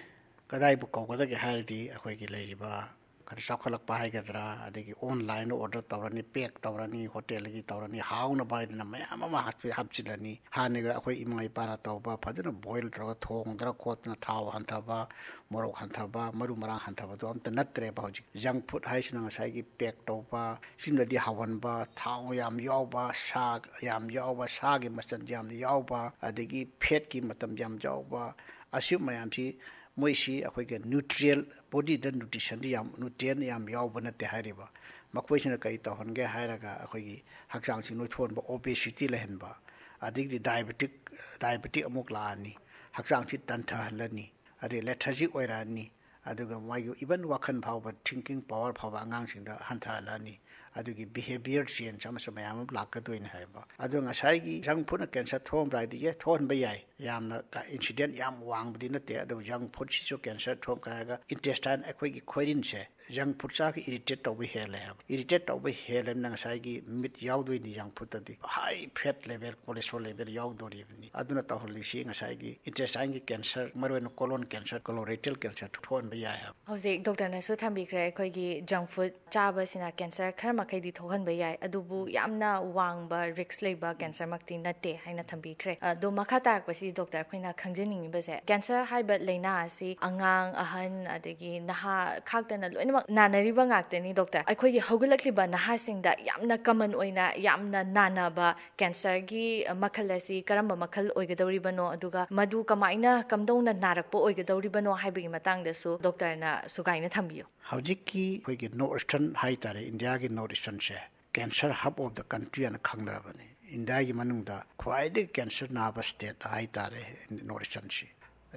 ꯀꯗꯥꯏꯕꯨ ꯀꯧꯒꯗꯒꯦ ꯍꯥꯏꯔꯗꯤ, ꯑꯩꯈꯣꯏꯒꯤ ꯂꯩꯔꯤꯕ ꯈꯔ ꯆꯥꯎꯈꯠꯂꯛꯄ ꯍꯥꯏꯒꯗ꯭ꯔꯥ, ꯑꯗꯒꯤ online order ꯇꯧꯔꯅꯤ, pack ꯇꯧꯔꯅꯤ, hotel ꯒꯤ ꯇꯧꯔꯅꯤ, ꯍꯥꯎꯅꯕ ꯍꯥꯏꯗꯅ ꯃꯌꯥꯝ ꯑꯃ ꯍꯥꯞꯆꯤ-, ꯍꯥꯞꯆꯤꯜꯂꯅꯤ꯫ ꯍꯥꯟꯅꯒ ꯑꯩꯈꯣꯏ ꯏꯃꯥ ꯏꯄꯥꯅ ꯇꯧꯕ, ꯐꯖꯅ boil ꯇꯧꯔꯒ ꯊꯣꯡꯗꯅ ꯈꯣꯠꯇꯅ, ꯊꯥꯎ ꯍꯟꯊꯕ, ꯃꯣꯔꯣꯛ ꯍꯟꯊꯕ, ꯃꯔꯨ ꯃꯔꯥꯡ ꯍꯟꯊꯕꯗꯣ ꯑꯝꯇ ꯅꯠꯇ꯭ꯔꯦꯕ ꯍꯧꯖꯤꯛ꯫ Junk food ꯍꯥꯏꯁꯤꯅ ꯉꯁꯥꯏꯒꯤ pack ꯇꯧꯕ, ꯁꯤꯅꯗꯤ ꯍꯥꯎꯍꯟꯕ, ꯊꯥꯎ ꯌꯥꯝ ꯌꯥꯎꯕ, ꯁꯥ ꯌꯥꯝ ꯌꯥꯎꯕ, ꯁꯥꯒꯤ ꯃꯆꯜ ꯌꯥꯝ ꯌꯥꯎꯕ, ꯑꯗꯒꯤ fat ꯀꯤ ꯃꯇꯝ ꯌꯥꯝ ꯌꯥꯎꯕ, ꯑꯁꯤ ꯃꯌꯥꯝꯁꯤ ꯃꯣꯏꯁꯤ ꯑꯩꯈꯣꯏꯒꯤ nutrient, body ꯗ nutrition ꯗꯤ ꯌꯥꯝ, nutrient ꯌꯥꯝ ꯌꯥꯎꯕ ꯅꯠꯇꯦ ꯍꯥꯏꯔꯤꯕ꯫ ꯃꯈꯣꯏꯁꯤꯅ ꯀꯔꯤ ꯇꯧꯍꯟꯒꯦ ꯍꯥꯏꯔꯒ, ꯑꯩꯈꯣꯏꯒꯤ ꯍꯛꯆꯥꯡꯁꯤ ꯅꯣꯏꯊꯣꯛꯍꯟꯕ, obesity ꯂꯩꯍꯟꯕ, ꯑꯗꯒꯤꯗꯤ diabetic, diabetic ꯑꯃꯨꯛ ꯂꯥꯛꯑꯅꯤ, ꯍꯛꯆꯥꯡꯁꯤ ꯇꯟꯊꯍꯜꯂꯅꯤ, ꯑꯗꯩ lethargic ꯑꯣꯏꯔꯛꯑꯅꯤ, ꯑꯗꯨꯒ ꯃꯥꯒꯤ even ꯋꯥꯈꯜ ꯐꯥꯎꯕ, thinking power ꯐꯥꯎꯕ ꯑꯉꯥꯡꯁꯤꯡꯗ ꯍꯟꯊꯍꯜꯂꯅꯤ꯫ ꯑꯗꯨꯒꯤ behaviour change ꯑꯃꯁꯨ ꯃꯌꯥꯝ ꯑꯃ ꯂꯥꯛꯀꯗꯣꯏꯅꯤ ꯍꯥꯏꯕ꯫ ꯑꯗꯣ ꯉꯁꯥꯏꯒꯤ junk food ꯅ cancer ꯊꯣꯛꯍꯟꯕ꯭ꯔꯥ ꯍꯥꯏꯗꯤ, yes, ꯊꯣꯛꯍꯟꯕ ꯌꯥꯏ꯫ ꯌꯥꯝꯅ ꯀ-, incidence ꯌꯥꯝ ꯋꯥꯡꯕꯗꯤ ꯅꯠꯇꯦ, ꯑꯗꯨꯕꯨ junk food ꯁꯤꯁꯨ cancer ꯊꯣꯛꯍꯟꯒꯅꯤ꯫ Intestine, ꯑꯩꯈꯣꯏꯒꯤ ꯈꯣꯏꯔꯤꯟꯁꯦ junk food ꯆꯥꯔꯒ irritate ꯇꯧꯕ ꯍꯦꯜꯂꯦ ꯍꯥꯏꯕ꯫ Irritate ꯇꯧꯕ ꯍꯦꯜꯂꯦꯅ ꯉꯁꯥꯏꯒꯤ meat ꯌꯥꯎꯗꯣꯏꯅꯤ junk food ꯇꯗꯤ꯫ High fat level, cholesterol level ꯌꯥꯎꯗꯣꯔꯤꯕꯅꯤ꯫ ꯑꯗꯨꯅ ꯇꯧꯍꯜꯂꯤꯁꯤ ꯉꯁꯥꯏꯒꯤ intestine ꯒꯤ cancer, ꯃꯔꯨꯑꯣꯏꯅ colon cancer, colorectal cancer ꯊꯣꯛꯍꯟꯕ ꯌꯥꯏ ꯍꯥꯏꯕ꯫ ꯍꯧꯖꯤꯛ doctor ꯅꯁꯨ ꯊꯝꯕꯤꯈ꯭ꯔꯦ, ꯑꯩꯈꯣꯏꯒꯤ junk food ꯆꯥꯕꯁꯤꯅ cancer ꯈꯔ ꯃꯈꯩꯗꯤ ꯊꯣꯛꯍꯟꯕ ꯌꯥꯏ, ꯑꯗꯨꯕꯨ ꯌꯥꯝꯅ ꯋꯥꯡꯕ risk ꯂꯩꯕ cancer ꯃꯛꯇꯤ ꯅꯠꯇꯦ ꯍꯥꯏꯅ ꯊꯝꯕꯤꯈ꯭ꯔꯦ꯫ ꯑꯗꯣ ꯃꯈꯥ ꯇꯥꯔꯛꯄꯁꯤꯗꯤ doctor, ꯑꯩꯈꯣꯏꯅ ꯈꯪꯖꯅꯤꯡꯉꯤꯕꯁꯦ, cancer ꯍꯥꯏꯕ ꯂꯥꯏꯅꯥ ꯑꯁꯤ ꯑꯉꯥꯡ, ꯑꯍꯟ, ꯑꯗꯒꯤ ꯅꯍꯥ ꯈꯥꯛꯇꯅ ꯂꯣꯏꯅꯃꯛ ꯅꯥꯅꯔꯤꯕ ꯉꯥꯛꯇꯅꯤ doctor꯫ ꯑꯩꯈꯣꯏꯒꯤ ꯍꯧꯒꯠꯂꯛꯂꯤꯕ ꯅꯍꯥꯁꯤꯡꯗ ꯌꯥꯝꯅ common ꯑꯣꯏꯅ ꯌꯥꯝꯅ ꯅꯥꯅꯕ cancer ꯒꯤ ꯃꯈꯜ ꯑꯁꯤ ꯀꯔꯝꯕ ꯃꯈꯜ ꯑꯣꯏꯒꯗꯧꯔꯤꯕꯅꯣ, ꯑꯗꯨꯒ ꯃꯗꯨ ꯀꯃꯥꯏꯅ, ꯀꯝꯗꯧꯅ ꯅꯥꯔꯛꯄ ꯑꯣꯏꯒꯗꯧꯔꯤꯕꯅꯣ ꯍꯥꯏꯕꯒꯤ ꯃꯇꯥꯡꯗꯁꯨ doctor ꯅ ꯁꯨꯒꯥꯏꯅ ꯊꯝꯕꯤꯌꯨ꯫ ꯍꯧꯖꯤꯛꯀꯤ ꯑꯩꯈꯣꯏꯒꯤ North Eastern ꯍꯥꯏꯇꯥꯔꯦ, ꯏꯟꯗꯤꯌꯥꯒꯤ North Eastern say cancer hub of the country ꯍꯥꯏꯅ ꯈꯪꯅꯔꯕꯅꯤ꯫ ꯏꯟꯗꯤꯌꯥꯒꯤ ꯃꯅꯨꯡꯗ ꯈ꯭ꯋꯥꯏꯗꯒꯤ cancer ꯅꯥꯕ state ꯍꯥꯏꯇꯥꯔꯦ North Eastern ꯁꯤ꯫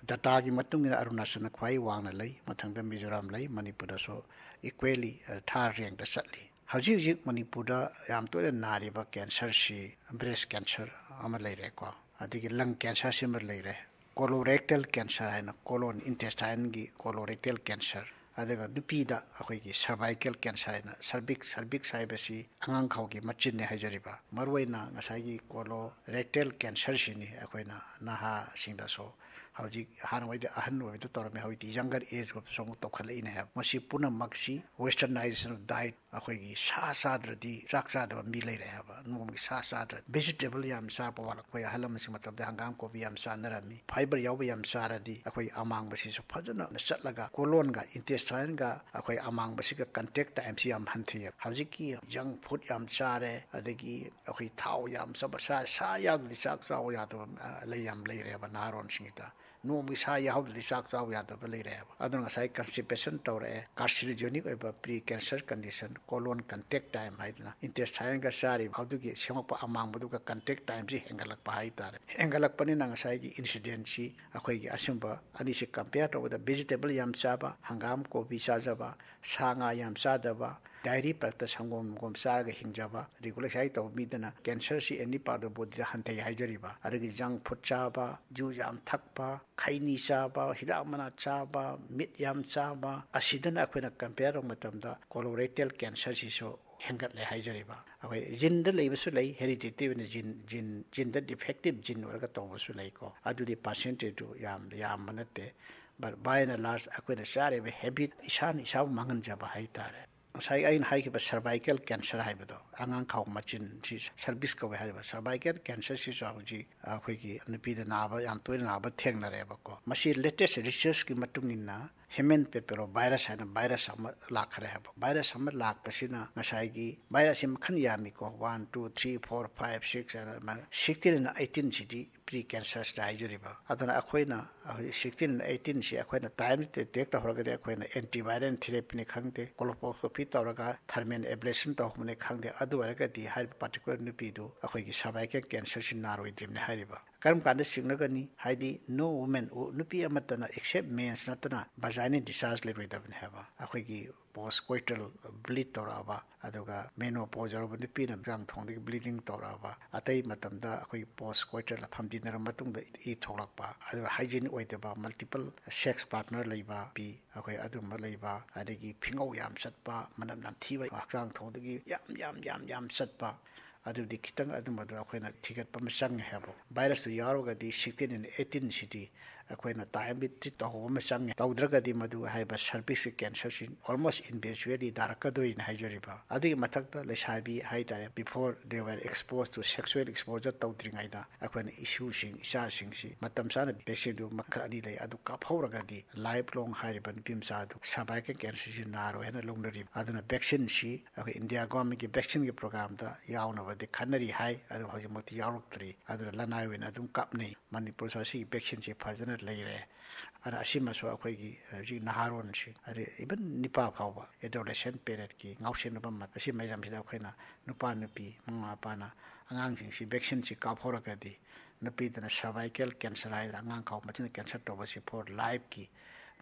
Data ꯒꯤ ꯃꯇꯨꯡ ꯏꯟꯅ ꯑꯔꯨꯅꯥꯆꯜꯅ ꯈ꯭ꯋꯥꯏ ꯋꯥꯡꯅ ꯂꯩ, ꯃꯊꯪꯗ ꯃꯤꯖꯣꯔꯥꯝ ꯂꯩ, ꯃꯅꯤꯄꯨꯔꯗꯁꯨ equally, ꯑ, third rank ꯇ ꯆꯠꯂꯤ꯫ ꯍꯧꯖꯤꯛ ꯍꯧꯖꯤꯛ ꯃꯅꯤꯄꯨꯔꯗ ꯌꯥꯝ ꯇꯣꯏꯅ ꯅꯥꯔꯤꯕ cancer ꯁꯤ breast cancer ꯑꯃ ꯂꯩꯔꯦꯀꯣ, ꯑꯗꯒꯤ lung cancer ꯁꯤꯃ ꯂꯩꯔꯦ, colorectal cancer ꯍꯥꯏꯅ colon intestine ꯒꯤ colorectal cancer, ꯑꯗꯨꯒ ꯅꯨꯄꯤꯗ ꯑꯩꯈꯣꯏꯒꯤ cervical cancer ꯍꯥꯏꯅ cervix, cervix ꯍꯥꯏꯕꯁꯤ ꯑꯉꯥꯡꯈꯥꯎꯒꯤ ꯃꯆꯤꯟꯅꯤ ꯍꯥꯏꯖꯔꯤꯕ꯫ ꯃꯔꯨꯑꯣꯏꯅ ꯉꯁꯥꯏꯒꯤ colorectal cancer ꯁꯤꯅꯤ ꯑꯩꯈꯣꯏꯅ ꯅꯍꯥꯁꯤꯡꯗꯁꯨ ꯍꯧꯖꯤꯛ ꯍꯥꯟꯅꯋꯥꯏꯗꯤ ꯑꯍꯟ ꯑꯣꯏꯕꯗ ꯇꯧꯔꯝꯃꯦ, ꯍꯧꯖꯤꯛꯇꯤ younger age group ꯁꯨ ꯑꯃꯨꯛ ꯇꯧꯈꯠꯂꯛꯏꯅꯦ ꯍꯥꯏꯕ꯫ ꯃꯁꯤ ꯄꯨꯝꯅꯃꯛꯁꯤ westernization of diet, ꯑꯩꯈꯣꯏꯒꯤ ꯁꯥ ꯆꯥꯗ꯭ꯔꯗꯤ ꯆꯥꯛ ꯆꯥꯗꯕ ꯃꯤ ꯂꯩꯔꯦ ꯍꯥꯏꯕ꯫ ꯅꯣꯡꯃꯒꯤ ꯁꯥ ꯆꯥꯗ꯭ꯔꯗꯤ, vegetable ꯌꯥꯝ ꯆꯥꯕ ꯋꯥꯠꯂꯛꯄ꯫ ꯑꯩꯈꯣꯏ ꯑꯍꯜ ꯂꯃꯟꯁꯤꯡ ꯃꯇꯝꯗ ꯍꯪꯒꯥꯝ ꯀꯣꯕꯤ ꯌꯥꯝ ꯆꯥꯅꯔꯝꯃꯤ꯫ Fiber ꯌꯥꯎꯕ ꯌꯥꯝ ꯆꯥꯔꯗꯤ ꯑꯩꯈꯣꯏ ꯑꯃꯥꯡꯕꯁꯤꯁꯨ ꯐꯖꯅ ꯆꯠꯂꯒ colon ꯒ intestine ꯒ ꯑꯩꯈꯣꯏ ꯑꯃꯥꯡꯕꯁꯤꯒ contact time ꯁꯤ ꯌꯥꯝ ꯍꯟꯊꯩꯌꯦꯕ꯫ ꯍꯧꯖꯤꯛꯀꯤ junk food ꯌꯥꯝ ꯆꯥꯔꯦ, ꯑꯗꯒꯤ ꯑꯩꯈꯣꯏ ꯊꯥꯎ ꯌꯥꯝ ꯆꯥꯕ, ꯁꯥ, ꯁꯥ ꯌꯥꯎꯗ꯭ꯔꯗꯤ ꯆꯥꯛ ꯆꯥꯎ ꯌꯥꯗꯕ, ꯑ, ꯂꯩ ꯌꯥꯝ ꯂꯩꯔꯦꯕ ꯅꯍꯥꯔꯣꯟꯁꯤꯡꯁꯤꯗ꯫ ꯅꯣꯡꯃꯒꯤ ꯁꯥ ꯌꯥꯎꯗ꯭ꯔꯗꯤ ꯆꯥꯛ ꯆꯥꯎ ꯌꯥꯗꯕ ꯂꯩꯔꯦꯕ꯫ ꯑꯗꯨꯅ ꯉꯁꯥꯏ constipation ꯇꯧꯔꯛꯑꯦ, carcinogenic ꯑꯣꯏꯕ pre cancer condition, colon contact time ꯍꯥꯏꯗꯅ intestine ꯒ ꯆꯥꯔꯤꯕ ꯑꯗꯨꯒꯤ ꯁꯦꯝꯃꯛꯄ ꯑꯃꯥꯡꯕꯗꯨꯒ contact time ꯁꯤ ꯍꯦꯟꯒꯠꯂꯛꯄ ꯍꯥꯏꯇꯥꯔꯦ꯫ ꯍꯦꯟꯒꯠꯂꯛꯄꯅꯤꯅ ꯉꯁꯥꯏꯒꯤ incidence ꯁꯤ ꯑꯩꯈꯣꯏꯒꯤ ꯑꯁꯤꯒꯨꯝꯕ ꯑꯅꯤꯁꯤ compare ꯇꯧꯕꯗ vegetable ꯌꯥꯝ ꯆꯥꯕ, ꯍꯪꯒꯥꯝ ꯀꯣꯕꯤ ꯆꯥꯖꯕ, ꯁꯥ ꯉꯥ ꯌꯥꯝ ꯆꯥꯗꯕ, dairy product ꯁꯪꯒꯣꯝ ꯁꯪꯒꯣꯝ ꯆꯥꯔꯒ ꯍꯤꯡꯖꯕ, regular exercise ꯇꯧꯕ ꯃꯤꯗꯅ cancer ꯁꯤ any part of body ꯗ ꯍꯟꯊꯩ ꯍꯥꯏꯖꯔꯤꯕ꯫ ꯑꯗꯒꯤ junk food ꯆꯥꯕ, ꯖꯨ ꯌꯥꯝ ꯊꯛꯄ, ꯈꯩꯅꯤ ꯆꯥꯕ, ꯍꯤꯗꯥꯛ ꯃꯅꯥ ꯆꯥꯕ, meat ꯌꯥꯝ ꯆꯥꯕ, ꯑꯁꯤꯗꯅ ꯑꯩꯈꯣꯏꯅ compare ꯇꯧꯕ ꯃꯇꯝꯗ colorectal cancer ꯁꯤꯁꯨ ꯍꯦꯟꯒꯠꯂꯦ ꯍꯥꯏꯖꯔꯤꯕ꯫ ꯑꯩꯈꯣꯏ gene ꯗ ꯂꯩꯕꯁꯨ ꯂꯩ, hereditary ꯑꯣꯏꯅ gene, gene, gene ꯗ defective gene ꯑꯣꯏꯔꯒ ꯇꯧꯕꯁꯨ ꯂꯩꯀꯣ꯫ ꯑꯗꯨꯗꯤ percentage ꯇꯨ ꯌꯥꯝ ꯌꯥꯝꯕ ꯅꯠꯇꯦ꯫ But by and large ꯑꯩꯈꯣꯏꯅ ꯆꯥꯔꯤꯕ habit ꯏꯁꯥꯅ ꯏꯁꯥꯕꯨ ꯃꯥꯡꯍꯟꯖꯕ ꯍꯥꯏꯇꯥꯔꯦ꯫ ꯉꯁꯥꯏ ꯑꯩꯅ ꯍꯥꯏꯈꯤꯕ cervical cancer ꯍꯥꯏꯕꯗꯣ, ꯑꯉꯥꯡ ꯈꯥꯎ ꯃꯆꯤꯟ, ꯁꯤ cervix ꯀꯧꯋꯦ ꯍꯥꯏꯔꯤꯕ꯫ Cervical cancer ꯁꯤꯁꯨ ꯍꯧꯖꯤꯛ ꯑꯩꯈꯣꯏꯒꯤ ꯅꯨꯄꯤꯗ ꯅꯥꯕ, ꯌꯥꯝ ꯇꯣꯏꯅ ꯅꯥꯕ ꯊꯦꯡꯅꯔꯦꯕꯀꯣ꯫ ꯃꯁꯤ latest research ꯀꯤ ꯃꯇꯨꯡ ꯏꯟꯅ human papillomavirus ꯍꯥꯏꯅ virus ꯑꯃ ꯂꯥꯛꯈ꯭ꯔꯦ ꯍꯥꯏꯕ꯫ Virus ꯑꯃ ꯂꯥꯛꯄꯁꯤꯅ ꯉꯁꯥꯏꯒꯤ virus ꯁꯤ ꯃꯈꯜ ꯌꯥꯝꯃꯤꯀꯣ, one, two, three, four, five, six ꯍꯥꯏꯅ ꯑꯗꯨꯃꯥꯏꯅ sixteen and eighteen CD pre cancer ꯁꯤꯗ ꯍꯥꯏꯖꯔꯤꯕ꯫ ꯑꯗꯨꯅ ꯑꯩꯈꯣꯏꯅ ꯍꯧꯖꯤꯛ sixteen and eighteen ꯁꯤ ꯑꯩꯈꯣꯏꯅ time detect ꯇꯧꯍꯧꯔꯒꯗꯤ ꯑꯩꯈꯣꯏꯅ antiviral therapy ꯅꯤ ꯈꯪꯗꯦ, colposcopy ꯇꯧꯔꯒ thermal ablation ꯇꯧꯍꯧꯕꯅꯤ ꯈꯪꯗꯦ, ꯑꯗꯨ ꯑꯣꯏꯔꯒꯗꯤ ꯍꯥꯏꯔꯤꯕ particular ꯅꯨꯄꯤꯗꯨ ꯑꯩꯈꯣꯏꯒꯤ cervical cancer ꯁꯤ ꯅꯥꯔꯣꯏꯗ꯭ꯔꯤꯕꯅꯤ ꯍꯥꯏꯔꯤꯕ꯫ ꯀꯔꯝ ꯀꯥꯟꯗ ꯆꯤꯡꯅꯒꯅꯤ? ꯍꯥꯏꯗꯤ no woman, ꯅꯨꯄꯤ ꯑꯃꯠꯇꯅ except mens ꯅꯠꯇꯅ vagina discharge ꯂꯩꯔꯣꯏꯗꯕꯅꯤ ꯍꯥꯏꯕ꯫ ꯑꯩꯈꯣꯏꯒꯤ postcoital bleed ꯇꯧꯔꯛꯑꯕ, ꯑꯗꯨꯒ menopause ꯌꯧꯔꯕ ꯅꯨꯄꯤꯅ ꯍꯛꯆꯥꯡ ꯊꯣꯡꯗꯒꯤ bleeding ꯇꯧꯔꯛꯑꯕ, ꯑꯇꯩ ꯃꯇꯝꯗ ꯑꯩꯈꯣꯏ postcoital ꯐꯝꯖꯤꯟꯅꯔꯕ ꯃꯇꯨꯡꯗ ꯏ ꯊꯣꯛꯂꯛꯄ, ꯑꯗꯨꯒ hygiene ꯑꯣꯏꯗꯕ multiple sex partner ꯂꯩꯕ ꯅꯨꯄꯤ, ꯑꯩꯈꯣꯏ ꯑꯗꯨꯝꯕ ꯂꯩꯕ, ꯑꯗꯒꯤ ꯐꯤꯉꯧ ꯌꯥꯝ ꯆꯠꯄ, ꯃꯅꯝ ꯅꯝꯊꯤꯕ, ꯍꯛꯆꯥꯡ ꯊꯣꯡꯗꯒꯤ ꯌꯥꯝ, ꯌꯥꯝ, ꯌꯥꯝ, ꯌꯥꯝ ꯆꯠꯄ, ꯑꯗꯨꯗꯤ ꯈꯤꯇꯪ ꯑꯗꯨꯝꯕꯗꯣ ꯑꯩꯈꯣꯏꯅ ꯊꯤꯒꯠꯄ ꯑꯃ ꯆꯪꯉꯦ ꯍꯥꯏꯕ꯫ Virus ꯇꯨ ꯌꯥꯎꯔꯒꯗꯤ sixteen and eighteen ꯁꯤꯗꯤ ꯑꯩꯈꯣꯏꯅ ꯇꯥꯏꯝꯂꯤ ꯇ꯭ꯔꯤꯠ ꯇꯧꯍꯧꯕ ꯑꯃ ꯆꯪꯉꯦ꯫ ꯇꯧꯗ꯭ꯔꯒꯗꯤ ꯃꯗꯨ ꯍꯥꯏꯔꯤꯕ ꯁꯔꯚꯤꯛꯁꯀꯤ ꯀꯦꯟꯁꯔꯁꯤ almost invariably ꯅꯥꯔꯛꯀꯗꯣꯏꯅꯤ ꯍꯥꯏꯖꯔꯤꯕ꯫ ꯑꯗꯨꯒꯤ ꯃꯊꯛꯇ ꯂꯩꯁꯥꯕꯤ ꯍꯥꯏꯇꯥꯔꯦ, before they were exposed to sexual exposure ꯇꯧꯗ꯭ꯔꯤꯉꯩꯗ ꯑꯩꯈꯣꯏꯅ ꯏꯁꯨꯁꯤꯡ, ꯏꯆꯥꯁꯤꯡꯁꯤ ꯃꯇꯝ ꯆꯥꯅ ꯚꯦꯛꯁꯤꯟꯗꯨ ꯃꯈꯜ ꯑꯅꯤ ꯂꯩ, ꯑꯗꯨ ꯀꯥꯞꯍꯧꯔꯒꯗꯤ life long ꯍꯥꯏꯔꯤꯕ ꯅꯨꯄꯤ ꯃꯆꯥ ꯑꯗꯨ cervical ꯀꯦꯟꯁꯔꯁꯤ ꯅꯥꯔꯣꯏ ꯍꯥꯏꯅ ꯂꯧꯅꯔꯤꯕ꯫ ꯑꯗꯨꯅ ꯚꯦꯛꯁꯤꯟꯁꯤ ꯑꯩꯈꯣꯏ ꯏꯟꯗꯤꯌꯥ ꯒꯣꯔꯃꯦꯟꯒꯤ ꯚꯦꯛꯁꯤꯟꯒꯤ ꯄ꯭ꯔꯣꯒ꯭ꯔꯥꯝꯗ ꯌꯥꯎꯅꯕꯗꯤ ꯈꯟꯅꯔꯤ ꯍꯥꯏ, ꯑꯗꯨ ꯍꯧꯖꯤꯛꯃꯛꯇꯤ ꯌꯥꯎꯔꯛꯇ꯭ꯔꯤ꯫ ꯑꯗꯨꯅ ꯂꯅꯥꯏ ꯑꯣꯏꯅ ꯑꯗꯨꯝ ꯀꯥꯞꯅꯩ꯫ ꯃꯅꯤꯄꯨꯔꯁꯨ ꯑꯁꯤꯒꯤ ꯚꯦꯛꯁꯤꯟꯁꯤ ꯐꯖꯅ ꯂꯩꯔꯦ꯫ ꯑꯗꯨꯅ ꯑꯁꯤꯃꯁꯨ ꯑꯩꯈꯣꯏꯒꯤ ꯍꯧꯖꯤꯛ ꯅꯍꯥꯔꯣꯟꯁꯤꯡ, ꯑꯗꯩ even ꯅꯤꯄꯥ ꯐꯥꯎꯕ adolescent periodꯀꯤ ꯉꯥꯎꯁꯤꯟꯅꯕ ꯃꯇꯝ, ꯑꯁꯤ ꯃꯇꯝꯁꯤꯗ ꯑꯩꯈꯣꯏꯅ ꯅꯨꯄꯥ ꯅꯨꯄꯤ ꯃꯃꯥ ꯃꯄꯥꯅ ꯑꯉꯥꯡꯁꯤꯡꯁꯤ ꯚꯦꯛꯁꯤꯟꯁꯤ ꯀꯥꯞꯍꯧꯔꯒꯗꯤ ꯅꯨꯄꯤꯗꯅ cervical cancer ꯍꯥꯏꯗꯅ ꯑꯉꯥꯡ ꯈꯥꯎ ꯃꯆꯤꯟꯗ ꯀꯦꯟꯁꯔ ꯇꯧꯕꯁꯤ for lifeꯀꯤ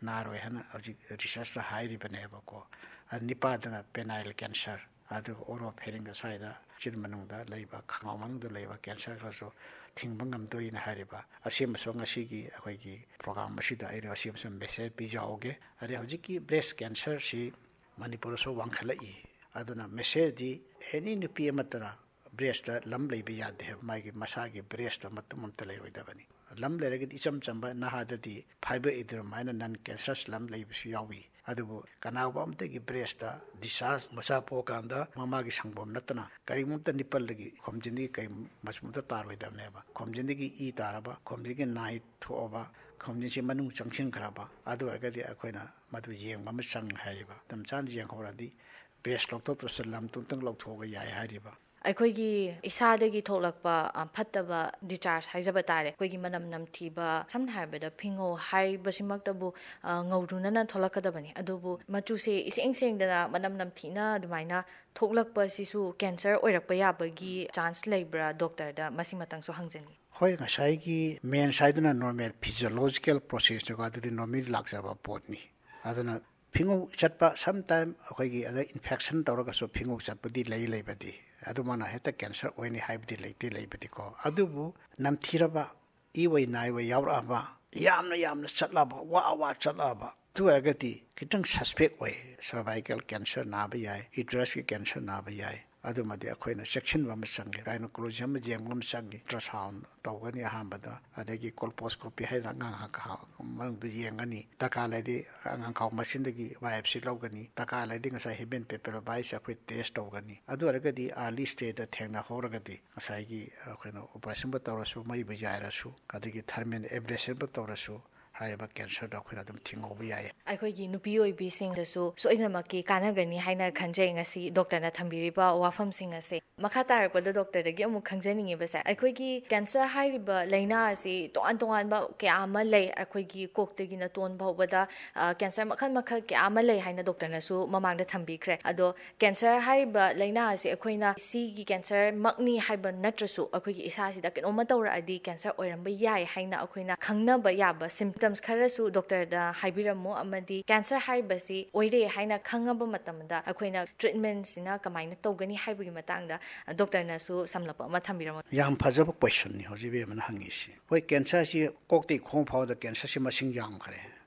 ꯅꯥꯔꯣꯏ ꯍꯥꯏꯅ ꯍꯧꯖꯤꯛ ꯔꯤꯁꯔꯁꯇ ꯍꯥꯏꯔꯤꯕꯅꯦꯕꯀꯣ꯫ ꯑꯗꯨ ꯅꯤꯄꯥꯗꯅ penile cancer, ꯑꯗꯨꯒ oropharynx ꯁ꯭ꯋꯥꯏꯗ ꯆꯤꯟ ꯃꯅꯨꯡꯗ ꯂꯩꯕ, ꯈꯪꯉꯥꯎ ꯃꯅꯨꯡꯗ ꯂꯩꯕ ꯀꯦꯟꯁꯔ ꯈꯔꯁꯨ ꯊꯤꯡꯕ ꯉꯝꯗꯣꯏꯅ ꯍꯥꯏꯔꯤꯕ꯫ ꯑꯁꯤꯃꯁꯨ ꯉꯁꯤꯒꯤ ꯑꯩꯈꯣꯏꯒꯤ ꯄ꯭ꯔꯣꯒ꯭ꯔꯥꯝ ꯑꯁꯤꯗ ꯑꯩꯅ ꯑꯁꯤꯃꯁꯨ ꯃꯦꯁꯦꯖ ꯄꯤꯖꯍꯧꯒꯦ꯫ ꯑꯗꯩ ꯍꯧꯖꯤꯛꯀꯤ ꯕ꯭ꯔꯦꯁ ꯀꯦꯟꯁꯔꯁꯤ ꯃꯅꯤꯄꯨꯔꯗꯁꯨ ꯋꯥꯡꯈꯠꯂꯛꯏ꯫ ꯑꯗꯨꯅ ꯃꯦꯁꯦꯖꯇꯤ ꯑꯦꯅꯤ ꯅꯨꯄꯤ ꯑꯃꯠꯇꯅ ꯕ꯭ꯔꯦꯁꯇ ꯂꯝ ꯂꯩꯕ ꯌꯥꯗꯦ ꯍꯥꯏꯕ, ꯃꯥꯒꯤ ꯃꯁꯥꯒꯤ ꯕ꯭ꯔꯦꯁꯇ ꯃꯇꯨꯝ ꯑꯃꯠꯇ ꯂꯩꯔꯣꯏꯗꯕꯅꯤ꯫ ꯂꯝ ꯂꯩꯔꯒꯗꯤ ꯏꯆꯝ ꯆꯝꯕ ꯅꯍꯥꯗꯗꯤ fibroadenoma ꯍꯥꯏꯅ non cancerous ꯂꯝ ꯂꯩꯕꯁꯨ ꯌꯥꯎꯏ꯫ ꯑꯗꯨꯕꯨ ꯀꯅꯥꯒꯨꯝꯕ ꯑꯃꯠꯇꯒꯤ ꯕ꯭ꯔꯦꯁꯇ discharge ꯃꯆꯥ ꯄꯣꯛꯑꯀꯥꯟꯗ ꯃꯃꯥꯒꯤ ꯁꯪꯒꯣꯝ ꯅꯠꯇꯅ ꯀꯔꯤꯒꯨꯝꯕ ꯑꯃꯠꯇ ꯅꯤꯄꯜꯗꯒꯤ ꯈꯣꯝꯖꯤꯟꯗꯒꯤ ꯀꯔꯤ ꯃꯆꯨꯝ ꯑꯃꯠꯇ ꯇꯥꯔꯣꯏꯗꯕꯅꯦꯕ꯫ ꯈꯣꯝꯖꯤꯟꯗꯒꯤ ꯏ ꯇꯥꯔꯕ, ꯈꯣꯝꯖꯤꯟꯗꯒꯤ ꯅꯥꯏ ꯊꯣꯛꯑꯕ, ꯈꯣꯝꯖꯤꯟꯁꯤ ꯃꯅꯨꯡ ꯆꯪꯁꯤꯟꯈ꯭ꯔꯕ, ꯑꯗꯨ ꯑꯣꯏꯔꯒꯗꯤ ꯑꯩꯈꯣꯏꯅ ꯃꯗꯨ ꯌꯦꯡꯕ ꯑꯃ ꯆꯪꯉꯦ ꯍꯥꯏꯔꯤꯕ꯫ ꯃꯇꯝ ꯆꯥꯅ ꯌꯦꯡꯍꯧꯔꯗꯤ ꯕ꯭ꯔꯦꯁ ꯂꯧꯊꯣꯛꯇ꯭ꯔꯁꯨ ꯂꯝ ꯇꯨꯝꯇꯪ ꯂꯧꯊꯣꯛꯑꯒ ꯌꯥꯏ ꯍꯥꯏꯔꯤꯕ꯫ ꯑꯩꯈꯣꯏꯒꯤ ꯏꯁꯥꯗꯒꯤ ꯊꯣꯛꯂꯛꯄ, ꯑ, ꯐꯠꯇꯕ discharge ꯍꯥꯏꯖꯕ ꯇꯥꯔꯦ, ꯑꯩꯈꯣꯏꯒꯤ ꯃꯅꯝ ꯅꯝꯊꯤꯕ, ꯁꯝꯅ ꯍꯥꯏꯔꯕꯗ ꯐꯤꯉꯧ ꯍꯥꯏꯕꯁꯤꯃꯛꯇꯕꯨ, ꯑ, ꯉꯧꯔꯨꯅꯅ ꯊꯣꯛꯂꯛꯀꯗꯕꯅꯤ꯫ ꯑꯗꯨꯕꯨ ꯃꯆꯨꯁꯦ ꯏꯁꯦꯡ ꯁꯦꯡꯗꯅ ꯃꯅꯝ ꯅꯝꯊꯤꯅ ꯑꯗꯨꯃꯥꯏꯅ ꯊꯣꯛꯂꯛꯄꯁꯤꯁꯨ ꯀꯦꯟꯁꯔ ꯑꯣꯏꯔꯛꯄ ꯌꯥꯕꯒꯤ ꯆꯥꯟꯁ ꯂꯩꯕ꯭ꯔꯥ? ꯗꯣꯛꯇꯔꯗ ꯃꯁꯤꯃꯇꯪꯁꯨ ꯍꯪꯖꯅꯤꯡꯉꯤ꯫ ꯍꯣꯏ, ꯉꯁꯥꯏꯒꯤ ꯃꯦꯟꯁ ꯍꯥꯏꯗꯨꯅ ꯅꯣꯔꯃꯦꯜ ꯐꯤꯖꯤꯌꯣꯂꯣꯖꯤꯀꯦꯜ ꯄ꯭ꯔꯣꯁꯦꯁꯇꯨꯒ ꯑꯗꯨꯗꯤ ꯅꯣꯔꯃꯦꯜꯂꯤ ꯂꯥꯛꯆꯕ ꯄꯣꯠꯅꯤ꯫ ꯑꯗꯨꯅ ꯐꯤꯉꯧ ꯆꯠꯄ, ꯁꯝ ꯇꯥꯏꯝ ꯑꯩꯈꯣꯏꯒꯤ ꯑꯗ ꯏꯟꯐꯦꯛꯁꯟ ꯇꯧꯔꯒꯁꯨ ꯐꯤꯉꯧ ꯆꯠꯄꯗꯤ ꯂꯩ, ꯂꯩꯕꯗꯤ꯫ ꯑꯗꯨꯃꯥꯏꯅ ꯍꯦꯛꯇ ꯀꯦꯟꯁꯔ ꯑꯣꯏꯅꯤ ꯍꯥꯏꯕꯗꯤ ꯂꯩꯇꯦ, ꯂꯩꯕꯗꯤꯀꯣ꯫ ꯑꯗꯨꯕꯨ ꯅꯝꯊꯤꯔꯕ, ꯏ ꯑꯣꯏ ꯅꯥꯏ ꯑꯣꯏ ꯌꯥꯎꯔꯛꯑꯕ, ꯌꯥꯝꯅ ꯌꯥꯝꯅ ꯆꯠꯂꯕ, ꯋꯥ ꯋꯥ ꯆꯠꯂꯛꯑꯕ, ꯑꯗꯨ ꯑꯣꯏꯔꯒꯗꯤ ꯈꯤꯇꯪ ꯁꯁꯄꯦꯛ ꯑꯣꯏ꯫ ꯁꯔꯚꯥꯏꯀꯦꯜ ꯀꯦꯟꯁꯔ ꯅꯥꯕ ꯌꯥꯏ, ꯌꯨꯇꯔꯁꯀꯤ ꯀꯦꯟꯁꯔ ꯅꯥꯕ ꯌꯥꯏ꯫ ꯑꯗꯨꯃꯗꯤ ꯑꯩꯈꯣꯏꯅ ꯆꯦꯛꯁꯤꯟꯕ ꯑꯃ ꯆꯪꯉꯤ꯫ Gynecology ꯑꯃ ꯌꯦꯡꯕ ꯑꯃ ꯆꯪꯉꯤ꯫ Ultrasound ꯇꯧꯒꯅꯤ ꯑꯍꯥꯟꯕꯗ, ꯑꯗꯒꯤ colposcopy ꯍꯥꯏꯗꯅ ꯑꯉꯥꯡ ꯍꯥ-, ꯍꯥ-, ꯃꯅꯨꯡꯗ ꯌꯦꯡꯒꯅꯤ꯫ ꯗꯔꯀꯥꯔ ꯂꯩꯔꯗꯤ ꯑꯉꯥꯡꯈꯥꯎ ꯃꯆꯤꯟꯗꯒꯤ biopsy ꯂꯧꯒꯅꯤ꯫ ꯗꯔꯀꯥꯔ ꯂꯩꯔꯗꯤ ꯉꯁꯥꯏ human papillomavirus ꯑꯩꯈꯣꯏ test ꯇꯧꯒꯅꯤ꯫ ꯑꯗꯨ ꯑꯣꯏꯔꯒꯗꯤ early stageꯇ ꯊꯦꯡꯅꯍꯧꯔꯒꯗꯤ ꯉꯁꯥꯏꯒꯤ ꯑꯩꯈꯣꯏꯅ operationꯕꯨ ꯇꯧꯔꯁꯨ, ꯃꯩꯕꯨ ꯌꯥꯏꯔꯁꯨ, ꯑꯗꯒꯤ thermal ablationꯕꯨ ꯇꯧꯔꯁꯨ, ꯍꯥꯏꯔꯤꯕ cancerꯗꯣ ꯑꯩꯈꯣꯏꯅ ꯑꯗꯨꯝ ꯊꯤꯡꯍꯧꯕ ꯌꯥꯏ꯫ ꯑꯩꯈꯣꯏꯒꯤ ꯅꯨꯄꯤ ꯑꯣꯏꯕꯤꯁꯤꯡꯗꯁꯨ ꯁꯣꯏꯗꯅꯃꯛꯀꯤ ꯀꯥꯟꯅꯒꯅꯤ ꯍꯥꯏꯅ ꯈꯟꯖꯩ ꯉꯁꯤ ꯗꯣꯛꯇꯔꯅ ꯊꯝꯕꯤꯔꯤꯕ ꯋꯥꯐꯝꯁꯤꯡ ꯑꯁꯦ꯫ ꯃꯈꯥ ꯇꯥꯔꯛꯄꯗ ꯗꯣꯛꯇꯔꯗꯒꯤ ꯑꯃꯨꯛ ꯈꯪꯖꯅꯤꯡꯉꯤꯕꯁꯦ, ꯑꯩꯈꯣꯏꯒꯤ cancer ꯍꯥꯏꯔꯤꯕ ꯂꯥꯏꯅꯥ ꯑꯁꯤ ꯇꯣꯉꯥꯟ ꯇꯣꯉꯥꯟꯕ ꯀꯌꯥ ꯑꯃ ꯂꯩ꯫ ꯑꯩꯈꯣꯏꯒꯤ ꯀꯣꯛꯇꯒꯤꯅ ꯇꯣꯟ ꯐꯥꯎꯕꯗ, ꯑ, cancer ꯃꯈꯜ ꯃꯈꯜ ꯀꯌꯥ ꯑꯃ ꯂꯩ ꯍꯥꯏꯅ ꯗꯣꯛꯇꯔꯅꯁꯨ ꯃꯃꯥꯡꯗ ꯊꯝꯕꯤꯈ꯭ꯔꯦ꯫ ꯑꯗꯣ cancer ꯍꯥꯏꯔꯤꯕ ꯂꯥꯏꯅꯥ ꯑꯁꯤ ꯑꯩꯈꯣꯏꯅ ꯁꯤꯒꯤ cancerꯃꯛꯅꯤ ꯍꯥꯏꯕ ꯅꯠꯇ꯭ꯔꯁꯨ, ꯑꯩꯈꯣꯏꯒꯤ ꯏꯁꯥꯁꯤꯗ ꯀꯩꯅꯣꯝꯃ ꯇꯧꯔꯛꯑꯗꯤ cancer ꯑꯣꯏꯔꯝꯕ ꯌꯥꯏ ꯍꯥꯏꯅ ꯑꯩꯈꯣꯏꯅ ꯈꯪꯅꯕ ꯌꯥꯕ symptoms ꯈꯔꯁꯨ ꯗꯣꯛꯇꯔꯗ ꯍꯥꯏꯕꯤꯔꯝꯃꯨ, ꯑꯃꯗꯤ cancer ꯍꯥꯏꯔꯤꯕꯁꯤ ꯑꯣꯏꯔꯦ ꯍꯥꯏꯅ ꯈꯪꯉꯕ ꯃꯇꯝꯗ ꯑꯩꯈꯣꯏꯅ treatmentꯁꯤꯅ ꯀꯃꯥꯏꯅ ꯇꯧꯒꯅꯤ ꯍꯥꯏꯕꯒꯤ ꯃꯇꯥꯡꯗ ꯗꯣꯛꯇꯔꯅꯁꯨ ꯁꯝꯂꯞꯄ ꯑꯃ ꯊꯝꯕꯤꯔꯝꯃꯨ꯫ ꯌꯥꯝ ꯐꯖꯕ questionꯅꯤ ꯍꯧꯖꯤꯛ ꯏꯕꯦꯝꯃꯅ ꯍꯪꯉꯤꯁꯤ꯫ ꯍꯣꯏ, cancerꯁꯤ ꯀꯣꯛꯇꯒꯤ ꯈꯣꯡ ꯐꯥꯎꯗ cancerꯁꯤ ꯃꯁꯤꯡ ꯌꯥꯝꯈ꯭ꯔꯦ꯫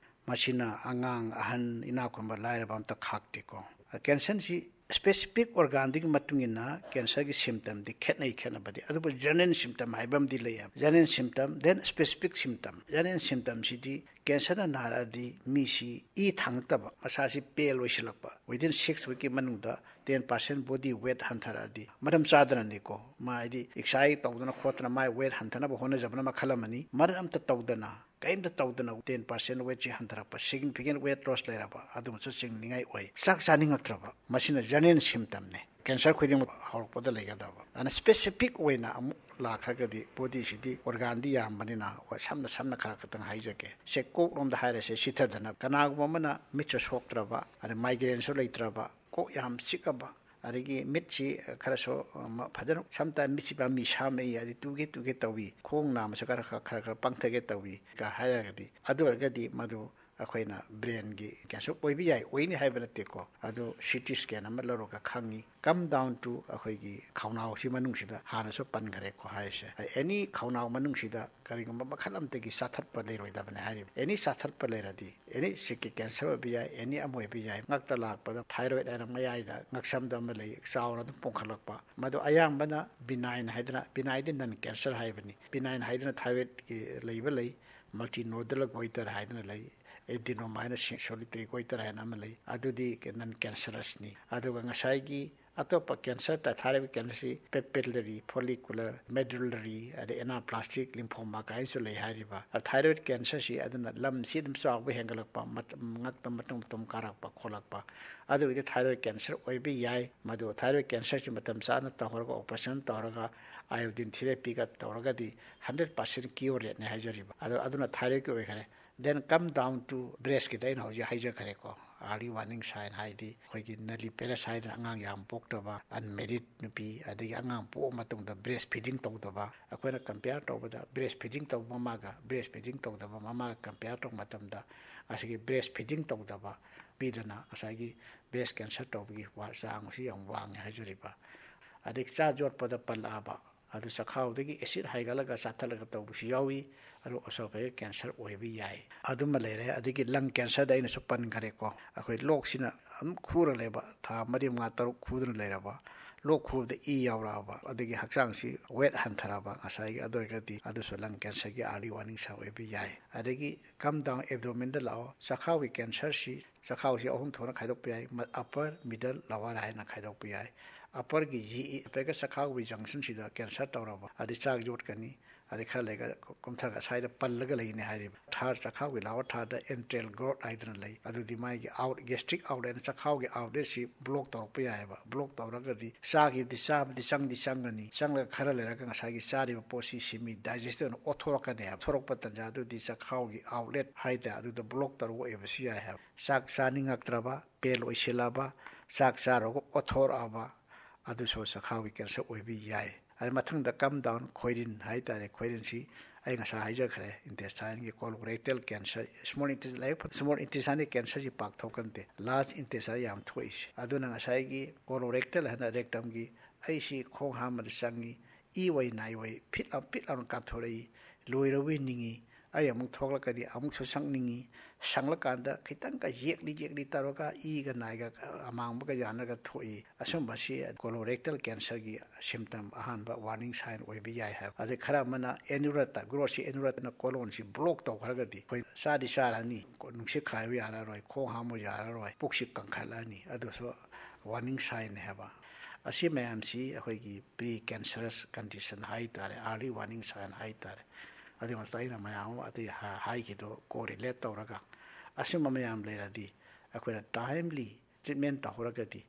ꯃꯁꯤꯅ ꯑꯉꯥꯡ, ꯑꯍꯟ, ꯏꯅꯥꯛ ꯈꯨꯟꯕ, ꯂꯥꯏꯔꯕ ꯑꯝꯇ ꯈꯥꯛꯇꯦꯀꯣ꯫ Cancerꯁꯤ specific organꯗꯨꯒꯤ ꯃꯇꯨꯡ ꯏꯟꯅ cancerꯒꯤ symptomꯗꯤ ꯈꯦꯠꯅꯩ, ꯈꯦꯠꯅꯕꯗꯤ꯫ ꯑꯗꯨꯕꯨ general symptom ꯍꯥꯏꯕ ꯑꯃꯗꯤ ꯂꯩꯌꯦꯕ꯫ General symptom, then specific symptom꯫ General symptomꯁꯤꯗꯤ cancerꯅ ꯅꯥꯔꯛꯑꯗꯤ ꯃꯤꯁꯤ ꯏ ꯊꯥꯡꯉꯛꯇꯕ, ꯃꯁꯥꯁꯤ pale ꯑꯣꯏꯁꯤꯜꯂꯛꯄ, within six weekꯀꯤ ꯃꯅꯨꯡꯗ ten percent body weight ꯍꯟꯊꯔꯛꯑꯗꯤ, ꯃꯔꯝ ꯆꯥꯗꯅꯅꯤꯀꯣ꯫ ꯃꯥ ꯍꯥꯏꯗꯤ exercise ꯇꯧꯗꯅ ꯈꯣꯠꯇꯅ ꯃꯥꯏ weight ꯍꯟꯊꯅꯕ ꯍꯣꯠꯅꯖꯕꯅ ꯃꯈꯜ ꯑꯃꯅꯤ꯫ ꯃꯔꯝ ꯑꯝꯇ ꯇꯧꯗꯅ, ꯀꯔꯤꯝꯇ ꯇꯧꯗꯅ ten percent weightꯁꯤ ꯍꯟꯊꯔꯛꯄ, significant weight loss ꯂꯩꯔꯕ, ꯑꯗꯨꯃꯁꯨ ꯆꯤꯡꯅꯤꯡꯉꯥꯏ ꯑꯣꯏ꯫ ꯆꯥꯛ ꯆꯥꯅꯤꯡꯉꯛꯇ꯭ꯔꯕ, ꯃꯁꯤꯅ general symptomꯅꯤ꯫ Cancer ꯈꯨꯗꯤꯡꯃꯛ ꯍꯧꯔꯛꯄꯗ ꯂꯩꯒꯗꯕ꯫ ꯑꯗꯨꯅ specific ꯑꯣꯏꯅ ꯑꯃꯨꯛ ꯂꯥꯛꯈ꯭ꯔꯒꯗꯤ bodyꯁꯤꯗꯤ organꯗꯤ ꯌꯥꯝꯕꯅꯤꯅ, ꯍꯣꯏ, ꯁꯝꯅ ꯁꯝꯅ ꯈꯔ ꯈꯛꯇꯪ ꯍꯥꯏꯖꯒꯦ꯫ ꯁꯦ, ꯀꯣꯛꯂꯣꯝꯗ ꯍꯥꯏꯔꯁꯦ, ꯆꯤꯊꯗꯅ, ꯀꯅꯥꯒꯨꯝꯕ ꯑꯃꯅ ꯃꯤꯠꯁꯨ ꯁꯣꯛꯇ꯭ꯔꯕ, ꯑꯗ migraineꯁꯨ ꯂꯩꯇ꯭ꯔꯕ, ꯀꯣꯛ ꯌꯥꯝ ꯆꯤꯛꯑꯕ, ꯑꯗꯒꯤ ꯃꯤꯠꯁꯤ ꯈꯔꯁꯨ, ꯑ, ꯃ-, ꯐꯖꯅ sometimes ꯃꯤꯠꯁꯤ ꯄꯥꯝꯃꯤ ꯁꯥꯝꯃꯛꯏ, ꯑꯗꯩ ꯇꯨꯒꯦ ꯇꯨꯒꯦ ꯇꯧꯏ, ꯈꯣꯡ ꯅꯥꯝꯃꯁꯨ ꯈꯔ ꯈꯔ ꯈꯔ ꯈꯔ ꯄꯪꯊꯒꯦ ꯇꯧꯏ ꯀ ꯍꯥꯏꯔꯒꯗꯤ, ꯑꯗꯨ ꯑꯣꯏꯔꯒꯗꯤ ꯃꯗꯨ ꯑꯩꯈꯣꯏꯅ ꯕ꯭ꯔꯦꯟꯒꯤ ꯀꯦꯟꯁꯔ ꯑꯣꯏꯕ ꯌꯥꯏ, ꯑꯣꯏꯅꯤ ꯍꯥꯏꯕ ꯅꯠꯇꯦꯀꯣ, ꯑꯗꯨ ꯁꯤ ꯇꯤ ꯁ꯭ꯀꯦꯟ ꯑꯃ ꯂꯧꯔꯒ ꯈꯪꯉꯤ꯫ ꯀꯝ ꯗꯥꯎꯟ ꯇꯨ ꯑꯩꯈꯣꯏꯒꯤ ꯈꯧꯅꯥꯎꯁꯤ ꯃꯅꯨꯡꯁꯤꯗ ꯍꯥꯟꯅꯁꯨ ꯄꯟꯈ꯭ꯔꯦꯀꯣ ꯍꯥꯏꯔꯤꯁꯦ꯫ ꯑꯦꯅꯤ ꯈꯧꯅꯥꯎ ꯃꯅꯨꯡꯁꯤꯗ ꯀꯔꯤꯒꯨꯝꯕ ꯃꯈꯜ ꯑꯃꯠꯇꯒꯤ ꯆꯥꯊꯠꯄ ꯂꯩꯔꯣꯏꯗꯕꯅꯤ ꯍꯥꯏꯔꯤꯕ꯫ ꯑꯦꯅꯤ ꯆꯥꯊꯠꯄ ꯂꯩꯔꯗꯤ, ꯑꯦꯅꯤ ꯁꯤꯛꯀꯤ ꯀꯦꯟꯁꯔ ꯑꯣꯏꯕ ꯌꯥꯏ, ꯑꯦꯅꯤ ꯑꯃ ꯑꯣꯏꯕ ꯌꯥꯏ꯫ ꯉꯛꯇ ꯂꯥꯛꯄꯗ ꯊꯥꯏꯔꯣꯏꯗ ꯍꯥꯏꯅ ꯃꯌꯥꯏꯗ ꯉꯛꯁꯝꯗ ꯑꯃ ꯂꯩ, ꯆꯥꯎꯅ ꯑꯗꯨꯝ ꯄꯣꯡꯈꯠꯂꯛꯄ, ꯃꯗꯨ ꯑꯌꯥꯝꯕꯅ ꯕꯤꯅꯥꯏꯟ ꯍꯥꯏꯗꯅ, ꯕꯤꯅꯥꯏꯟꯗꯤ ꯅꯟ ꯀꯦꯟꯁꯔ ꯍꯥꯏꯕꯅꯤ꯫ ꯕꯤꯅꯥꯏꯟ ꯍꯥꯏꯗꯅ ꯊꯥꯏꯔꯣꯏꯗꯀꯤ ꯂꯩꯕ ꯂꯩ, ꯃꯜꯇꯤ ꯅꯣꯗꯨꯂꯔ ꯒꯣꯏꯇꯔ ꯍꯥꯏꯗꯅ ꯂꯩ, ꯑꯦꯗꯤꯅꯣꯃꯥ ꯍꯥꯏꯅ ꯁꯣꯂꯤꯇꯔꯤ ꯒꯣꯏꯇꯔ ꯍꯥꯏꯅ ꯑꯃ ꯂꯩ, ꯑꯗꯨꯗꯤ ꯅꯟ ꯀꯦꯟꯁꯔꯁꯅꯤ꯫ ꯑꯗꯨꯒ ꯉꯁꯥꯏꯒꯤ ꯑꯇꯣꯞꯄ ꯀꯦꯟꯁꯔ, ꯊꯥꯏꯔꯣꯏꯗ ꯀꯦꯟꯁꯔꯁꯤ ꯄꯦꯄꯤꯂꯔꯤ, ꯐꯣꯂꯤꯀꯨꯂꯔ, ꯃꯦꯗꯨꯂꯔꯤ, ꯑꯗꯩ ꯑꯦꯅꯥꯄ꯭ꯂꯥꯁꯇꯤꯛ ꯂꯤꯝꯐꯣꯃꯥ ꯀꯥꯏꯅꯁꯨ ꯂꯩ ꯍꯥꯏꯔꯤꯕ꯫ ꯊꯥꯏꯔꯣꯏꯗ ꯀꯦꯟꯁꯔꯁꯤ ꯑꯗꯨꯅ ꯂꯝꯁꯤ ꯑꯗꯨꯝ ꯆꯥꯎꯕ ꯍꯦꯟꯒꯠꯂꯛꯄ, ꯃꯇꯝ, ꯉꯛꯇ ꯃꯇꯨꯝ ꯃꯇꯨꯝ ꯀꯥꯔꯛꯄ ꯈꯣꯠꯂꯛꯄ, ꯑꯗꯨꯒꯤꯗꯤ ꯊꯥꯏꯔꯣꯏꯗ ꯀꯦꯟꯁꯔ ꯑꯣꯏꯕ ꯌꯥꯏ꯫ ꯃꯗꯨ ꯊꯥꯏꯔꯣꯏꯗ ꯀꯦꯟꯁꯔꯁꯤ ꯃꯇꯝ ꯆꯥꯅ ꯇꯧꯍꯧꯔꯒ, ꯑꯣꯄꯔꯦꯁꯟ ꯇꯧꯔꯒ, ꯑꯥꯏꯑꯣꯗꯤꯟ ꯊꯦꯔꯥꯄꯤꯒ ꯇꯧꯔꯒꯗꯤ ꯍꯟꯗ꯭ꯔꯦꯠ ꯄꯥꯔꯁꯦꯟ ꯀ꯭ꯌꯣꯔ ꯔꯦꯠꯅꯤ ꯍꯥꯏꯖꯔꯤꯕ꯫ ꯑꯗꯣ ꯑꯗꯨꯅ ꯊꯥꯏꯔꯣꯏꯗꯀꯤ ꯑꯣꯏꯈꯔꯦ꯫ Then come down to breastꯀꯤꯗ ꯑꯩꯅ ꯍꯧꯖꯤꯛ ꯍꯥꯏꯖꯈ꯭ꯔꯦꯀꯣ, ꯑꯥꯔꯂꯤ ꯋꯥꯔꯅꯤꯡ ꯁꯥꯏꯟ ꯍꯥꯏꯗꯤ ꯑꯩꯈꯣꯏꯒꯤ ꯅꯂꯤ ꯄꯦꯔꯥꯁꯥꯏꯗꯅ ꯑꯉꯥꯡ ꯌꯥꯝ ꯄꯣꯛꯇꯕ, ꯑꯟꯃꯦꯔꯤꯠ ꯅꯨꯄꯤ, ꯑꯗꯒꯤ ꯑꯉꯥꯡ ꯄꯣꯛꯑ ꯃꯇꯨꯡꯗ ꯕ꯭ꯔꯦꯁ ꯐꯤꯗꯤꯡ ꯇꯧꯗꯕ, ꯑꯩꯈꯣꯏꯅ ꯀꯝꯄꯤꯌꯔ ꯇꯧꯕꯗ ꯕ꯭ꯔꯦꯁ ꯐꯤꯗꯤꯡ ꯇꯧꯕ ꯃꯃꯥꯒ ꯕ꯭ꯔꯦꯁ ꯐꯤꯗꯤꯡ ꯇꯧꯗꯕ ꯃꯃꯥꯒ ꯀꯝꯄꯤꯌꯔ ꯇꯧꯕ ꯃꯇꯝꯗ ꯑꯁꯤꯒꯤ ꯕ꯭ꯔꯦꯁ ꯐꯤꯗꯤꯡ ꯇꯧꯗꯕ ꯃꯤꯗꯅ ꯉꯁꯥꯏꯒꯤ ꯕ꯭ꯔꯦꯁ ꯀꯦꯟꯁꯔ ꯇꯧꯕꯒꯤ ꯋꯥ-, ꯆꯥꯡꯁꯤ ꯌꯥꯝ ꯋꯥꯡꯉꯦ ꯍꯥꯏꯖꯔꯤꯕ꯫ ꯑꯗꯒꯤ ꯆꯥ ꯌꯣꯠꯄꯗ ꯄꯜꯂꯛꯑꯕ, ꯑꯗꯨ ꯆꯈꯥꯎꯗꯒꯤ ꯑꯦꯁꯤꯠ ꯍꯥꯏꯒꯠꯂꯒ ꯆꯥꯊꯠꯂꯒ ꯇꯧꯕꯁꯨ ꯌꯥꯎꯏ꯫ ꯑꯗꯨ ꯑꯣꯁꯣꯐꯦꯒꯤꯌꯦꯜ ꯀꯦꯟꯁꯔ ꯑꯣꯏꯕ ꯌꯥꯏ꯫ ꯑꯗꯨꯃ ꯂꯩꯔꯦ꯫ ꯑꯗꯒꯤ ꯂꯪ ꯀꯦꯟꯁꯔꯗ ꯑꯩꯅꯁꯨ ꯄꯟꯈꯔꯦꯀꯣ, ꯑꯩꯈꯣꯏ ꯂꯣꯛꯁꯤꯅ ꯑꯗꯨꯝ ꯈꯨꯔ ꯂꯩꯕ, ꯊꯥ ꯃꯔꯤ, ꯃꯉꯥ, ꯇꯔꯨꯛ ꯈꯨꯗꯨꯅ ꯂꯩꯔꯕ, ꯂꯣꯛ ꯈꯨꯕꯗ ꯏ ꯌꯥꯎꯔꯛꯑꯕ, ꯑꯗꯒꯤ ꯍꯛꯆꯥꯡꯁꯤ ꯋꯦꯠ ꯍꯟꯊꯔꯕ, ꯉꯁꯥꯏꯒꯤ ꯑꯗꯨ ꯑꯣꯏꯔꯒꯗꯤ ꯑꯗꯨꯁꯨ ꯂꯪ ꯀꯦꯟꯁꯔꯒꯤ ꯑꯥꯔꯂꯤ ꯋꯥꯔꯅꯤꯡ ꯁꯥꯏꯟ ꯑꯣꯏꯕ ꯌꯥꯏ꯫ ꯑꯗꯒꯤ ꯀꯝ ꯗꯥꯎꯟ ꯑꯦꯕꯗꯣꯃꯦꯟꯗ ꯂꯥꯛꯑꯣ꯫ ꯆꯈꯥꯎꯒꯤ ꯀꯦꯟꯁꯔꯁꯤ ꯆꯈꯥꯎꯁꯤ ꯑꯍꯨꯝ ꯊꯣꯛꯅ ꯈꯥꯏꯗꯣꯛꯄ ꯌꯥꯏ, ꯑꯄꯔ, ꯃꯤꯗꯜ, ꯂꯋꯥꯔ ꯍꯥꯏꯅ ꯈꯥꯏꯗꯣꯛꯄ ꯌꯥꯏ꯫ ꯑꯄꯔꯒꯤ ꯖꯤ ꯏ, ꯑꯄꯔꯒ ꯆꯈꯥꯎꯒꯤ ꯖꯪꯁꯟꯁꯤꯗ ꯀꯦꯟꯁꯔ ꯇꯧꯔꯕ, ꯑꯗꯩ ꯆꯥꯛ ꯌꯣꯠꯀꯅꯤ, ꯑꯗꯩ ꯈꯔ ꯂꯩꯔꯒ ꯀꯨꯝꯊꯔꯒ ꯑꯁ꯭ꯋꯥꯏꯗ ꯄꯜꯂꯒ ꯂꯩꯅꯤ ꯍꯥꯏꯔꯤꯕ꯫ ꯊꯥꯔ, ꯆꯈꯥꯎꯒꯤ ꯂꯋꯥꯔ ꯊꯥꯔꯗ ꯑꯦꯟꯇ꯭ꯔꯦꯜ ꯒ꯭ꯔꯣꯠ ꯍꯥꯏꯗꯅ ꯂꯩ꯫ ꯑꯗꯨꯗꯤ ꯃꯥꯒꯤ ꯑꯥꯎꯠ, ꯒꯦꯁꯇ꯭ꯔꯤꯛ ꯑꯥꯎꯠꯂꯦꯠꯅ ꯆꯈꯥꯎꯒꯤ ꯑꯥꯎꯠꯂꯦꯠꯁꯤ ꯕ꯭ꯂꯣꯛ ꯇꯧꯔꯛꯄ ꯌꯥꯏꯑꯕ꯫ ꯕ꯭ꯂꯣꯛ ꯇꯧꯔꯒꯗꯤ ꯆꯥꯈꯤꯕꯗꯤ ꯆꯥꯕꯗꯤ ꯆꯪꯗꯤ ꯆꯪꯒꯅꯤ, ꯆꯪꯂꯒ ꯈꯔ ꯂꯩꯔꯒ ꯉꯁꯥꯏꯒꯤ ꯆꯥꯔꯤꯕ ꯄꯣꯠꯁꯤ ꯁꯤꯃꯤ ꯗꯥꯏꯖꯦꯁꯇꯤꯚ ꯑꯣꯏꯅ ꯑꯣꯠꯊꯣꯔꯛꯀꯅꯦꯕ꯫ ꯑꯣꯠꯊꯣꯔꯛꯄ ꯇꯟꯖꯥ ꯑꯗꯨꯗꯤ ꯆꯈꯥꯎꯒꯤ ꯑꯥꯎꯠꯂꯦꯠ ꯍꯥꯏꯇꯥꯔꯦ, ꯑꯗꯨꯗ ꯕ꯭ꯂꯣꯛ ꯇꯧꯔꯒ ꯑꯣꯏꯕꯁꯨ ꯌꯥꯏ ꯍꯥꯏꯕ꯫ ꯆꯥꯛ ꯆꯥꯅꯤꯡꯉꯛꯇ꯭ꯔꯕ, ꯄꯦꯟ ꯑꯣꯏꯁꯤꯜꯂꯕ, ꯆꯥꯛ ꯆꯥꯔꯨꯔꯒ ꯑꯣꯠꯊꯣꯔꯛꯑꯕ, ꯑꯗꯨꯁꯨ ꯆꯈꯥꯎꯒꯤ ꯀꯦꯟꯁꯔ ꯑꯣꯏꯕ ꯌꯥꯏ꯫ ꯑꯗꯩ ꯃꯊꯪꯗ ꯀꯝ ꯗꯥꯎꯟ ꯈꯣꯏꯔꯤꯟ ꯍꯥꯏꯇꯥꯔꯦ, ꯈꯣꯏꯔꯤꯟꯁꯤ ꯑꯩ ꯉꯁꯥꯏ ꯍꯥꯏꯖꯈ꯭ꯔꯦ, intestineꯒꯤ colorectal cancer, small intestine, ꯂꯥꯏꯕꯛ ꯐ-, small intestineꯒꯤ cancerꯁꯤ ꯄꯥꯛ ꯊꯣꯛꯀꯟꯗꯦ, large intestine ꯌꯥꯝ ꯊꯣꯛꯏꯁꯤ꯫ ꯑꯗꯨꯅ ꯉꯁꯥꯏꯒꯤ colorectal ꯍꯥꯏꯅ rectumꯒꯤ, ꯑꯩꯁꯤ ꯈꯣꯡ ꯍꯥꯝꯕꯗ ꯆꯪꯉꯤ, ꯏ ꯑꯣꯏ ꯅꯥꯏ ꯑꯣꯏ ꯐꯤꯠ ꯂꯥꯎ ꯐꯤꯠ ꯂꯥꯎꯅ ꯀꯥꯞꯊꯣꯔꯛꯏ, ꯂꯣꯏꯔꯕꯣꯏ ꯅꯤꯡꯉꯤ, ꯑꯩ ꯑꯃꯨꯛ ꯊꯣꯛꯂꯛꯀꯅꯤ, ꯑꯃꯨꯛꯁꯨ ꯁꯛꯅꯤꯡꯉꯤ, ꯁꯪꯂꯀꯥꯟꯗ ꯈꯤꯇꯪꯒ ꯌꯦꯛꯂꯤ ꯌꯦꯛꯂꯤ ꯇꯧꯔꯒ ꯏꯒ ꯅꯥꯏꯒ ꯑꯃꯥꯡꯕꯒ ꯌꯥꯅꯔꯒ ꯊꯣꯛꯏ꯫ ꯑꯁꯨꯝꯕꯁꯤ colorectal cancerꯒꯤ symptom, ꯑꯍꯥꯟꯕ warning sign ꯑꯣꯏꯕ ꯌꯥꯏ ꯍꯥꯏꯕ꯫ ꯑꯗꯩ ꯈꯔ ꯑꯃꯅ aneurysm, grossꯁꯤ aneurysmꯅ colonꯁꯤ block ꯇꯧꯈ꯭ꯔꯒꯗꯤ ꯑꯩꯈꯣꯏ ꯆꯥꯗꯤ ꯆꯥꯔꯅꯤ, ꯅꯨꯡꯁꯤꯠ ꯈꯥꯏꯕ ꯌꯥꯔꯔꯣꯏ, ꯈꯣꯡ ꯍꯥꯝꯕ ꯌꯥꯔꯔꯣꯏ, ꯄꯨꯛꯁꯤ ꯀꯪꯈꯠꯂꯅꯤ, ꯑꯗꯨꯁꯨ warning signꯅꯦ ꯍꯥꯏꯕ꯫ ꯑꯁꯤ ꯃꯌꯥꯝꯁꯤ ꯑꯩꯈꯣꯏꯒꯤ pre cancerous condition ꯍꯥꯏ ꯇꯥꯔꯦ, early warning sign ꯍꯥꯏ ꯇꯥꯔꯦ꯫ ꯑꯗꯨꯒꯤ ꯃꯊꯛꯇ ꯑꯩꯅ ꯃꯌꯥꯝ ꯑꯃ ꯑꯇꯩ ꯍꯥ-, ꯍꯥꯏꯈꯤꯗꯣ correlate ꯇꯧꯔꯒ ꯑꯁꯨꯝꯕ ꯃꯌꯥꯝ ꯂꯩꯔꯗꯤ ꯑꯩꯈꯣꯏꯅ timely treatment ꯇꯧꯍꯧꯔꯒꯗꯤ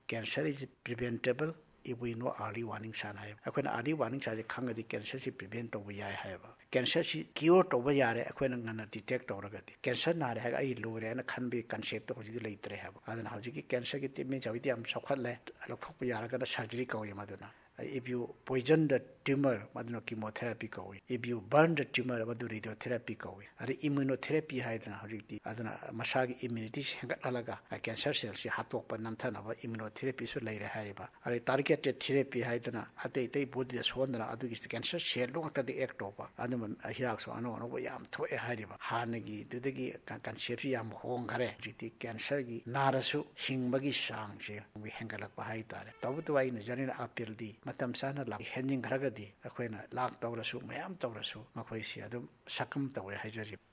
cancer is preventable if we know early warning sign ꯍꯥꯏ꯫ ꯑꯩꯈꯣꯏꯅ early warning signꯁꯦ ꯈꯪꯉꯗꯤ cancerꯁꯤ prevent ꯇꯧꯕ ꯌꯥꯏ ꯍꯥꯏꯕ꯫ Cancerꯁꯤ cure ꯇꯧꯕ ꯌꯥꯔꯦ ꯑꯩꯈꯣꯏꯅ ꯉꯟꯅ detect ꯇꯧꯔꯒꯗꯤ꯫ Cancer ꯅꯥꯔꯦ ꯍꯥꯏꯔꯒ ꯑꯩ ꯂꯣꯏꯔꯦ ꯍꯥꯏꯅ ꯈꯟꯕꯒꯤ conceptꯇꯣ ꯍꯧꯖꯤꯛꯇꯤ ꯂꯩꯇ꯭ꯔꯦ ꯍꯥꯏꯕ꯫ ꯑꯗꯨꯅ ꯍꯧꯖꯤꯛꯀꯤ cancerꯒꯤ treatmentꯁꯦ ꯍꯧꯖꯤꯛꯇꯤ ꯌꯥꯝ ꯆꯥꯎꯈꯠꯂꯦ, ꯂꯧꯊꯣꯛꯄ ꯌꯥꯔꯒꯅ surgery ꯀꯧꯏ ꯃꯗꯨꯅ꯫ If you poison the tumor, ꯃꯗꯨꯅ chemotherapy ꯀꯧꯏ꯫ If you burn the tumor, ꯃꯗꯨ radiotherapy ꯀꯧꯏ꯫ ꯑꯗꯩ immunotherapy ꯍꯥꯏꯗꯅ ꯍꯧꯖꯤꯛꯇꯤ, ꯑꯗꯨꯅ ꯃꯁꯥꯒꯤ immunityꯁꯤ ꯍꯦꯟꯒꯠꯍꯜꯂꯒ, ꯑ, cancer cellꯁꯤ ꯍꯥꯠꯇꯣꯛꯄ, ꯅꯝꯊꯅꯕ immunotherapyꯁꯨ ꯂꯩꯔꯦ ꯍꯥꯏꯔꯤꯕ꯫ ꯑꯗꯩ targeted therapy ꯍꯥꯏꯗꯅ ꯑꯇꯩ ꯑꯇꯩ bodyꯗ ꯁꯣꯟꯗꯅ ꯑꯗꯨꯒꯤ cancer cellꯗꯨ ꯉꯥꯛꯇꯗꯤ act ꯇꯧꯕ ꯑꯗꯨꯝꯕ ꯍꯤꯗꯥꯛꯁꯨ ꯑꯅꯧ ꯑꯅꯧꯕ ꯌꯥꯝ ꯊꯣꯛꯑꯦ ꯍꯥꯏꯔꯤꯕ꯫ ꯍꯥꯟꯅꯒꯤꯗꯨꯗꯒꯤ ꯀ-, conceptꯁꯤ ꯌꯥꯝ ꯍꯣꯡꯈꯔꯦ꯫ ꯍꯧꯖꯤꯛꯇꯤ cancerꯒꯤ ꯅꯥꯔꯁꯨ ꯍꯤꯡꯕꯒꯤ ꯆꯥꯡꯁꯦ ꯍꯦꯟꯒꯠꯂꯛꯄ ꯍꯥꯏꯇꯥꯔꯦ꯫ ꯇꯧꯕꯇꯕꯨ ꯑꯩꯅ general appealꯗꯤ ꯃꯇꯝ ꯆꯥꯅ ꯂꯥꯛ-, ꯍꯦꯟꯖꯤꯟꯈ꯭ꯔꯒꯗꯤ ꯑꯩꯈꯣꯏꯅ ꯂꯥꯛ ꯇꯧꯔꯁꯨ, ꯃꯌꯥꯝ ꯇꯧꯔꯁꯨ ꯃꯈꯣꯏꯁꯤ ꯑꯗꯨꯝ succumb ꯇꯧꯋꯦ ꯍꯥꯏꯖꯔꯤꯕ꯫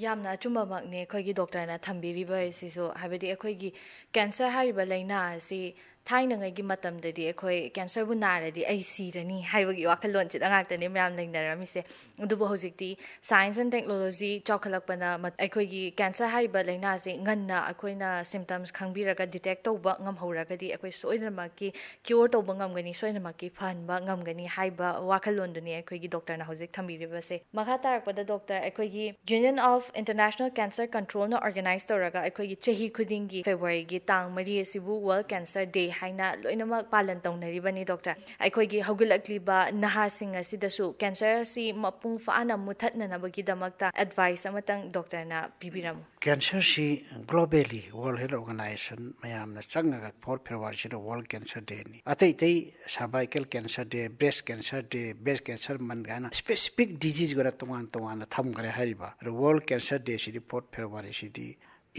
ꯌꯥꯝꯅ ꯑꯆꯨꯝꯕꯃꯛꯅꯦ ꯑꯩꯈꯣꯏꯒꯤ doctorꯅ ꯊꯝꯕꯤꯔꯤꯕ ꯑꯁꯤꯁꯨ, ꯍꯥꯏꯕꯗꯤ ꯑꯩꯈꯣꯏꯒꯤ cancer ꯍꯥꯏꯔꯤꯕ ꯂꯥꯏꯅꯥ ꯑꯁꯤ ꯊꯥꯏꯅꯉꯩꯒꯤ ꯃꯇꯝꯗꯗꯤ ꯑꯩꯈꯣꯏ cancerꯕꯨ ꯅꯥꯔꯗꯤ ꯑꯩ ꯁꯤꯔꯅꯤ ꯍꯥꯏꯕꯒꯤ ꯋꯥꯈꯜꯂꯣꯟꯁꯤꯗ ꯉꯥꯛꯇꯅꯤ ꯃꯌꯥꯝ ꯂꯩꯅꯔꯝꯃꯤꯁꯦ꯫ ꯑꯗꯨꯕꯨ ꯍꯧꯖꯤꯛꯇꯤ science and technology ꯆꯥꯎꯈꯠꯂꯛꯄꯅ ꯃ-, ꯑꯩꯈꯣꯏꯒꯤ cancer ꯍꯥꯏꯔꯤꯕ ꯂꯥꯏꯅꯥꯁꯤ ꯉꯟꯅ ꯑꯩꯈꯣꯏꯅ symptoms ꯈꯪꯕꯤꯔꯒ detect ꯇꯧꯕ ꯉꯝꯍꯧꯔꯒꯗꯤ ꯑꯩꯈꯣꯏ ꯁꯣꯏꯗꯅꯃꯛꯀꯤ cure ꯇꯧꯕ ꯉꯝꯒꯅꯤ, ꯁꯣꯏꯗꯅꯃꯛꯀꯤ ꯐꯍꯟꯕ ꯉꯝꯒꯅꯤ ꯍꯥꯏꯕ ꯋꯥꯈꯜꯂꯣꯟꯗꯨꯅꯤ ꯑꯩꯈꯣꯏꯒꯤ doctorꯅ ꯍꯧꯖꯤꯛ ꯊꯝꯕꯤꯔꯤꯕꯁꯦ꯫ ꯃꯈꯥ ꯇꯥꯔꯛꯄꯗ doctor, ꯑꯩꯈꯣꯏꯒꯤ Union of International Cancer Controlꯅ organize ꯇꯧꯔꯒ ꯑꯩꯈꯣꯏꯒꯤ ꯆꯍꯤ ꯈꯨꯗꯤꯡꯒꯤ Februaryꯒꯤ ꯇꯥꯡ ꯃꯔꯤ ꯑꯁꯤꯕꯨ World Cancer Day ꯍꯥꯏꯅ ꯂꯣꯏꯅꯃꯛ ꯄꯥꯂꯟ ꯇꯧꯅꯔꯤꯕꯅꯤ꯫ ꯗꯣꯛꯇꯔ, ꯑꯩꯈꯣꯏꯒꯤ ꯍꯧꯒꯠꯂꯛꯂꯤꯕ ꯅꯍꯥꯁꯤꯡ ꯑꯁꯤꯗꯁꯨ cancer ꯑꯁꯤ ꯃꯄꯨꯡ ꯐꯥꯅ ꯃꯨꯊꯠꯅꯅꯕꯒꯤꯗꯃꯛꯇ advice ꯑꯃꯇꯪ ꯗꯣꯛꯇꯔꯅ ꯄꯤꯕꯤꯔꯝꯃꯨ꯫ Cancerꯁꯤ globally World Health Organization ꯃꯌꯥꯝꯅ ꯆꯪꯉꯒ fourth Februaryꯁꯤꯗ World Cancer Dayꯅꯤ꯫ ꯑꯇꯩ ꯑꯇꯩ cervical cancer day, breast cancer day, breast cancer month ꯀꯥꯏꯅ specific disease ꯑꯣꯏꯅ ꯇꯣꯉꯥꯟ ꯇꯣꯉꯥꯟꯅ ꯊꯝꯈ꯭ꯔꯦ ꯍꯥꯏꯔꯤꯕ꯫ ꯑꯗꯣ World Cancer Dayꯁꯤꯗꯤ fourth Februaryꯁꯤꯗꯤ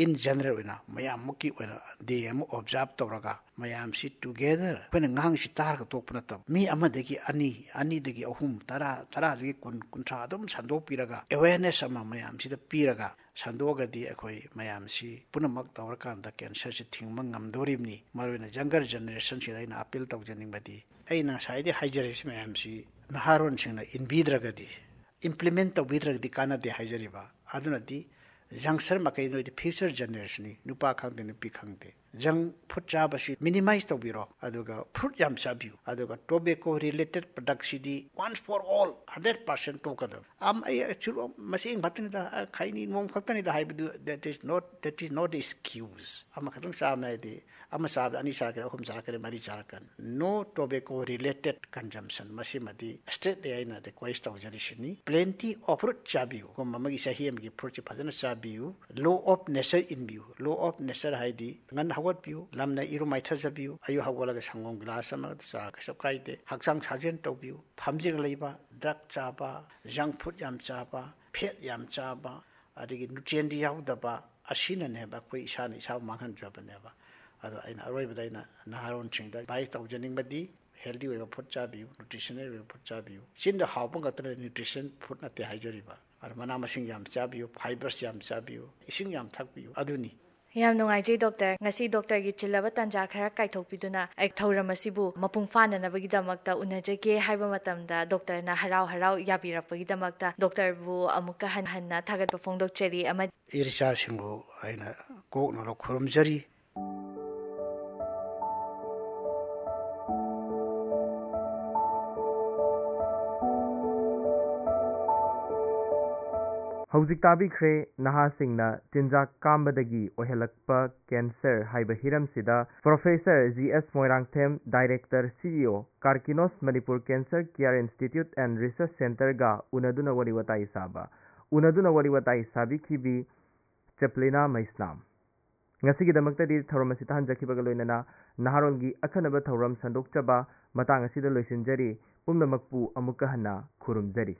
in general ꯑꯣꯏꯅ ꯃꯌꯥꯝꯃꯛꯀꯤ ꯑꯣꯏꯅ day ꯑꯃ observe ꯇꯧꯔꯒ ꯃꯌꯥꯝꯁꯤ together ꯑꯩꯈꯣꯏꯅ ꯉꯥꯡꯁꯤ ꯇꯥꯔꯒ ꯇꯣꯛꯄ ꯅꯠꯇꯕ, ꯃꯤ ꯑꯃꯗꯒꯤ ꯑꯅꯤ, ꯑꯅꯤꯗꯒꯤ ꯑꯍꯨꯝ, ꯇꯔꯥ, ꯇꯔꯥꯗꯒꯤ ꯀꯨꯟ, ꯀꯨꯟꯊ꯭ꯔꯥ ꯑꯗꯨꯝ ꯁꯟꯗꯣꯛꯄꯤꯔꯒ awareness ꯑꯃ ꯃꯌꯥꯝꯁꯤꯗ ꯄꯤꯔꯒ ꯁꯟꯗꯣꯛꯑꯒꯗꯤ ꯑꯩꯈꯣꯏ ꯃꯌꯥꯝꯁꯤ ꯄꯨꯝꯅꯃꯛ ꯇꯧꯔꯀꯥꯟꯗ cancerꯁꯤ ꯊꯤꯡꯕ ꯉꯝꯗꯣꯔꯤꯕꯅꯤ꯫ ꯃꯔꯨꯑꯣꯏꯅ younger generationꯁꯤꯗ ꯑꯩꯅ appeal ꯇꯧꯖꯅꯤꯡꯕꯗꯤ, ꯑꯩꯅ ꯉꯁꯥꯏꯗꯩ ꯍꯥꯏꯖꯔꯤꯕꯁꯤ ꯃꯌꯥꯝꯁꯤ ꯅꯍꯥꯔꯣꯟꯁꯤꯡꯅ ꯏꯟꯕꯤꯗ꯭ꯔꯒꯗꯤ, implement ꯇꯧꯕꯤꯗ꯭ꯔꯒꯗꯤ ꯀꯥꯟꯅꯗꯦ ꯍꯥꯏꯖꯔꯤꯕ꯫ ꯑꯗꯨꯅꯗꯤ youngster ꯃꯈꯩ ꯅꯣꯏꯗꯤ future generationꯅꯤ, ꯅꯨꯄꯥ ꯈꯪꯗꯦ ꯅꯨꯄꯤ ꯈꯪꯗꯦ꯫ Junk food ꯆꯥꯕꯁꯤ minimize ꯇꯧꯕꯤꯔꯣ, ꯑꯗꯨꯒ fruit ꯌꯥꯝ ꯆꯥꯕꯤꯌꯨ, ꯑꯗꯨꯒ tobacco related productꯁꯤꯗꯤ once for all hundred percent ꯇꯣꯛꯀꯗꯕ꯫ ꯑꯝ, ꯑꯩ ꯆꯨꯔꯨꯞ ꯃꯆꯦꯡ ꯈꯛꯇꯅꯤꯗ, ꯑ, ꯈꯩꯅꯤ ꯅꯣꯡ ꯈꯛꯇꯅꯤꯗ ꯍꯥꯏꯕꯗꯨ, that is not, that is not excuse꯫ ꯑꯃꯈꯛꯇꯪ ꯆꯥꯕꯅ ꯍꯥꯏꯗꯤ ꯑꯃ ꯆꯥꯕꯗ ꯑꯅꯤ ꯆꯥꯔꯛꯀꯅꯤ, ꯑꯍꯨꯝ ꯆꯥꯔꯛꯀꯅꯤ, ꯃꯔꯤ ꯆꯥꯔꯛꯀꯅꯤ꯫ No tobacco related consumption, ꯃꯁꯤꯃꯗꯤ strictly ꯑꯩꯅ request ꯇꯧꯖꯔꯤꯁꯤꯅꯤ꯫ Plenty of fruit ꯆꯥꯕꯤꯌꯨ, ꯀꯨꯝ ꯑꯃꯒꯤ ꯆꯍꯤ ꯑꯃꯒꯤ fruitꯁꯤ ꯐꯖꯅ ꯆꯥꯕꯤꯌꯨ꯫ Law of nature ꯏꯟꯕꯤꯌꯨ꯫ Law of nature ꯍꯥꯏꯗꯤ ꯉꯟꯅ ꯍꯧꯒꯠꯄꯤꯌꯨ, ꯂꯝꯅ ꯏꯔꯨ ꯃꯥꯏꯊꯖꯕꯤꯌꯨ, ꯑꯌꯨꯛ ꯍꯧꯒꯠꯂꯒ ꯁꯪꯒꯣꯝ glass ꯑꯃ ꯆꯥ ꯀꯩꯁꯨ ꯀꯥꯏꯗꯦ, ꯍꯛꯆꯥꯡ ꯁꯥꯖꯦꯜ ꯇꯧꯕꯤꯌꯨ, ꯐꯝꯖꯤꯜꯂꯒ ꯂꯩꯕ, drug ꯆꯥꯕ, junk food ꯌꯥꯝ ꯆꯥꯕ, fat ꯌꯥꯝ ꯆꯥꯕ, ꯑꯗꯒꯤ nutrient ꯌꯥꯎꯗꯕ, ꯑꯁꯤꯅꯅꯦꯕ ꯑꯩꯈꯣꯏ ꯏꯁꯥꯅ ꯏꯁꯥꯕꯨ ꯃꯥꯡꯍꯟꯖꯕꯅꯦꯕ꯫ ꯑꯗꯣ ꯑꯩꯅ ꯑꯔꯣꯏꯕꯗ ꯑꯩꯅ ꯅꯍꯥꯔꯣꯟꯁꯤꯡꯗ advice ꯇꯧꯖꯅꯤꯡꯕꯗꯤ healthy ꯑꯣꯏꯕ food ꯆꯥꯕꯤꯌꯨ, nutritional ꯑꯣꯏꯕ food ꯆꯥꯕꯤꯌꯨ꯫ ꯆꯤꯟꯗ ꯍꯥꯎꯕ ꯈꯛꯇꯅ nutrition food ꯅꯠꯇꯦ ꯍꯥꯏꯖꯔꯤꯕ꯫ ꯑꯗꯣ ꯃꯅꯥ ꯃꯁꯤꯡ ꯌꯥꯝ ꯆꯥꯕꯤꯌꯨ, fibres ꯌꯥꯝ ꯆꯥꯕꯤꯌꯨ, ꯏꯁꯤꯡ ꯌꯥꯝ ꯊꯛꯄꯤꯌꯨ, ꯑꯗꯨꯅꯤ꯫ ꯌꯥꯝ ꯅꯨꯡꯉꯥꯏꯖꯩ ꯗꯣꯛꯇꯔ, ꯉꯁꯤ ꯗꯣꯛꯇꯔꯒꯤ ꯆꯤꯜꯂꯕ ꯇꯥꯟꯖꯥ ꯈꯔ ꯀꯥꯏꯊꯣꯛꯄꯤꯗꯨꯅ ꯑꯩ ꯊꯧꯔꯝ ꯑꯁꯤꯕꯨ ꯃꯄꯨꯡ ꯐꯥꯅꯅꯕꯒꯤꯗꯃꯛꯇ ꯎꯅꯖꯒꯦ ꯍꯥꯏꯕ ꯃꯇꯝꯗ ꯗꯣꯛꯇꯔꯅ ꯍꯔꯥꯎ ꯍꯔꯥꯎ ꯌꯥꯕꯤꯔꯛꯄꯒꯤꯗꯃꯛꯇ ꯗꯣꯛꯇꯔꯕꯨ ꯑꯃꯨꯛꯀ ꯍꯟꯅ ꯍꯟꯅ ꯊꯥꯒꯠꯄ ꯐꯣꯡꯗꯣꯛꯆꯔꯤ꯫ ꯑꯃꯗꯤ ꯏꯔꯤꯆꯥꯁꯤꯡꯕꯨ ꯑꯩꯅ ꯀꯣꯛꯅꯅ ꯈꯨꯔꯨꯝꯖꯔꯤ꯫ ꯍꯧꯖꯤꯛ ꯇꯥꯕꯤꯈ꯭ꯔꯦ ꯅꯍꯥꯁꯤꯡꯅ ꯆꯤꯟꯖꯥꯛ ꯀꯥꯝꯕꯗꯒꯤ ꯑꯣꯏꯍꯜꯂꯛꯄ ꯀꯦꯟꯁꯔ ꯍꯥꯏꯕ ꯍꯤꯔꯝꯁꯤꯗ Professor G S Moirangthem, Director C E O Karkinos Manipur Cancer Care Institute and Research Centreꯒ ꯎꯅꯗꯨꯅ ꯋꯥꯔꯤ ꯋꯥꯇꯥꯏ ꯁꯥꯕ꯫ ꯎꯅꯗꯨꯅ ꯋꯥꯔꯤ ꯋꯥꯇꯥꯏ ꯁꯥꯕꯤꯈꯤꯕꯤ ꯆꯦꯄ꯭ꯂꯤꯅꯥ ꯃꯩꯁꯅꯥꯝ꯫ ꯉꯁꯤꯒꯤꯗꯃꯛꯇꯗꯤ ꯊꯧꯔꯝ ꯑꯁꯤ ꯇꯥꯍꯟꯖꯈꯤꯕꯒ ꯂꯣꯏꯅꯅ ꯅꯍꯥꯔꯣꯜꯒꯤ ꯑꯈꯟꯅꯕ ꯊꯧꯔꯝ ꯁꯟꯗꯣꯛꯆꯕ ꯃꯇꯥꯡ ꯑꯁꯤꯗ ꯂꯣꯏꯁꯤꯟꯖꯔꯤ꯫ ꯄꯨꯝꯅꯃꯛꯄꯨ ꯑꯃꯨꯛꯀ ꯍꯟꯅ ꯈꯨꯔꯨꯝꯖꯔꯤ꯫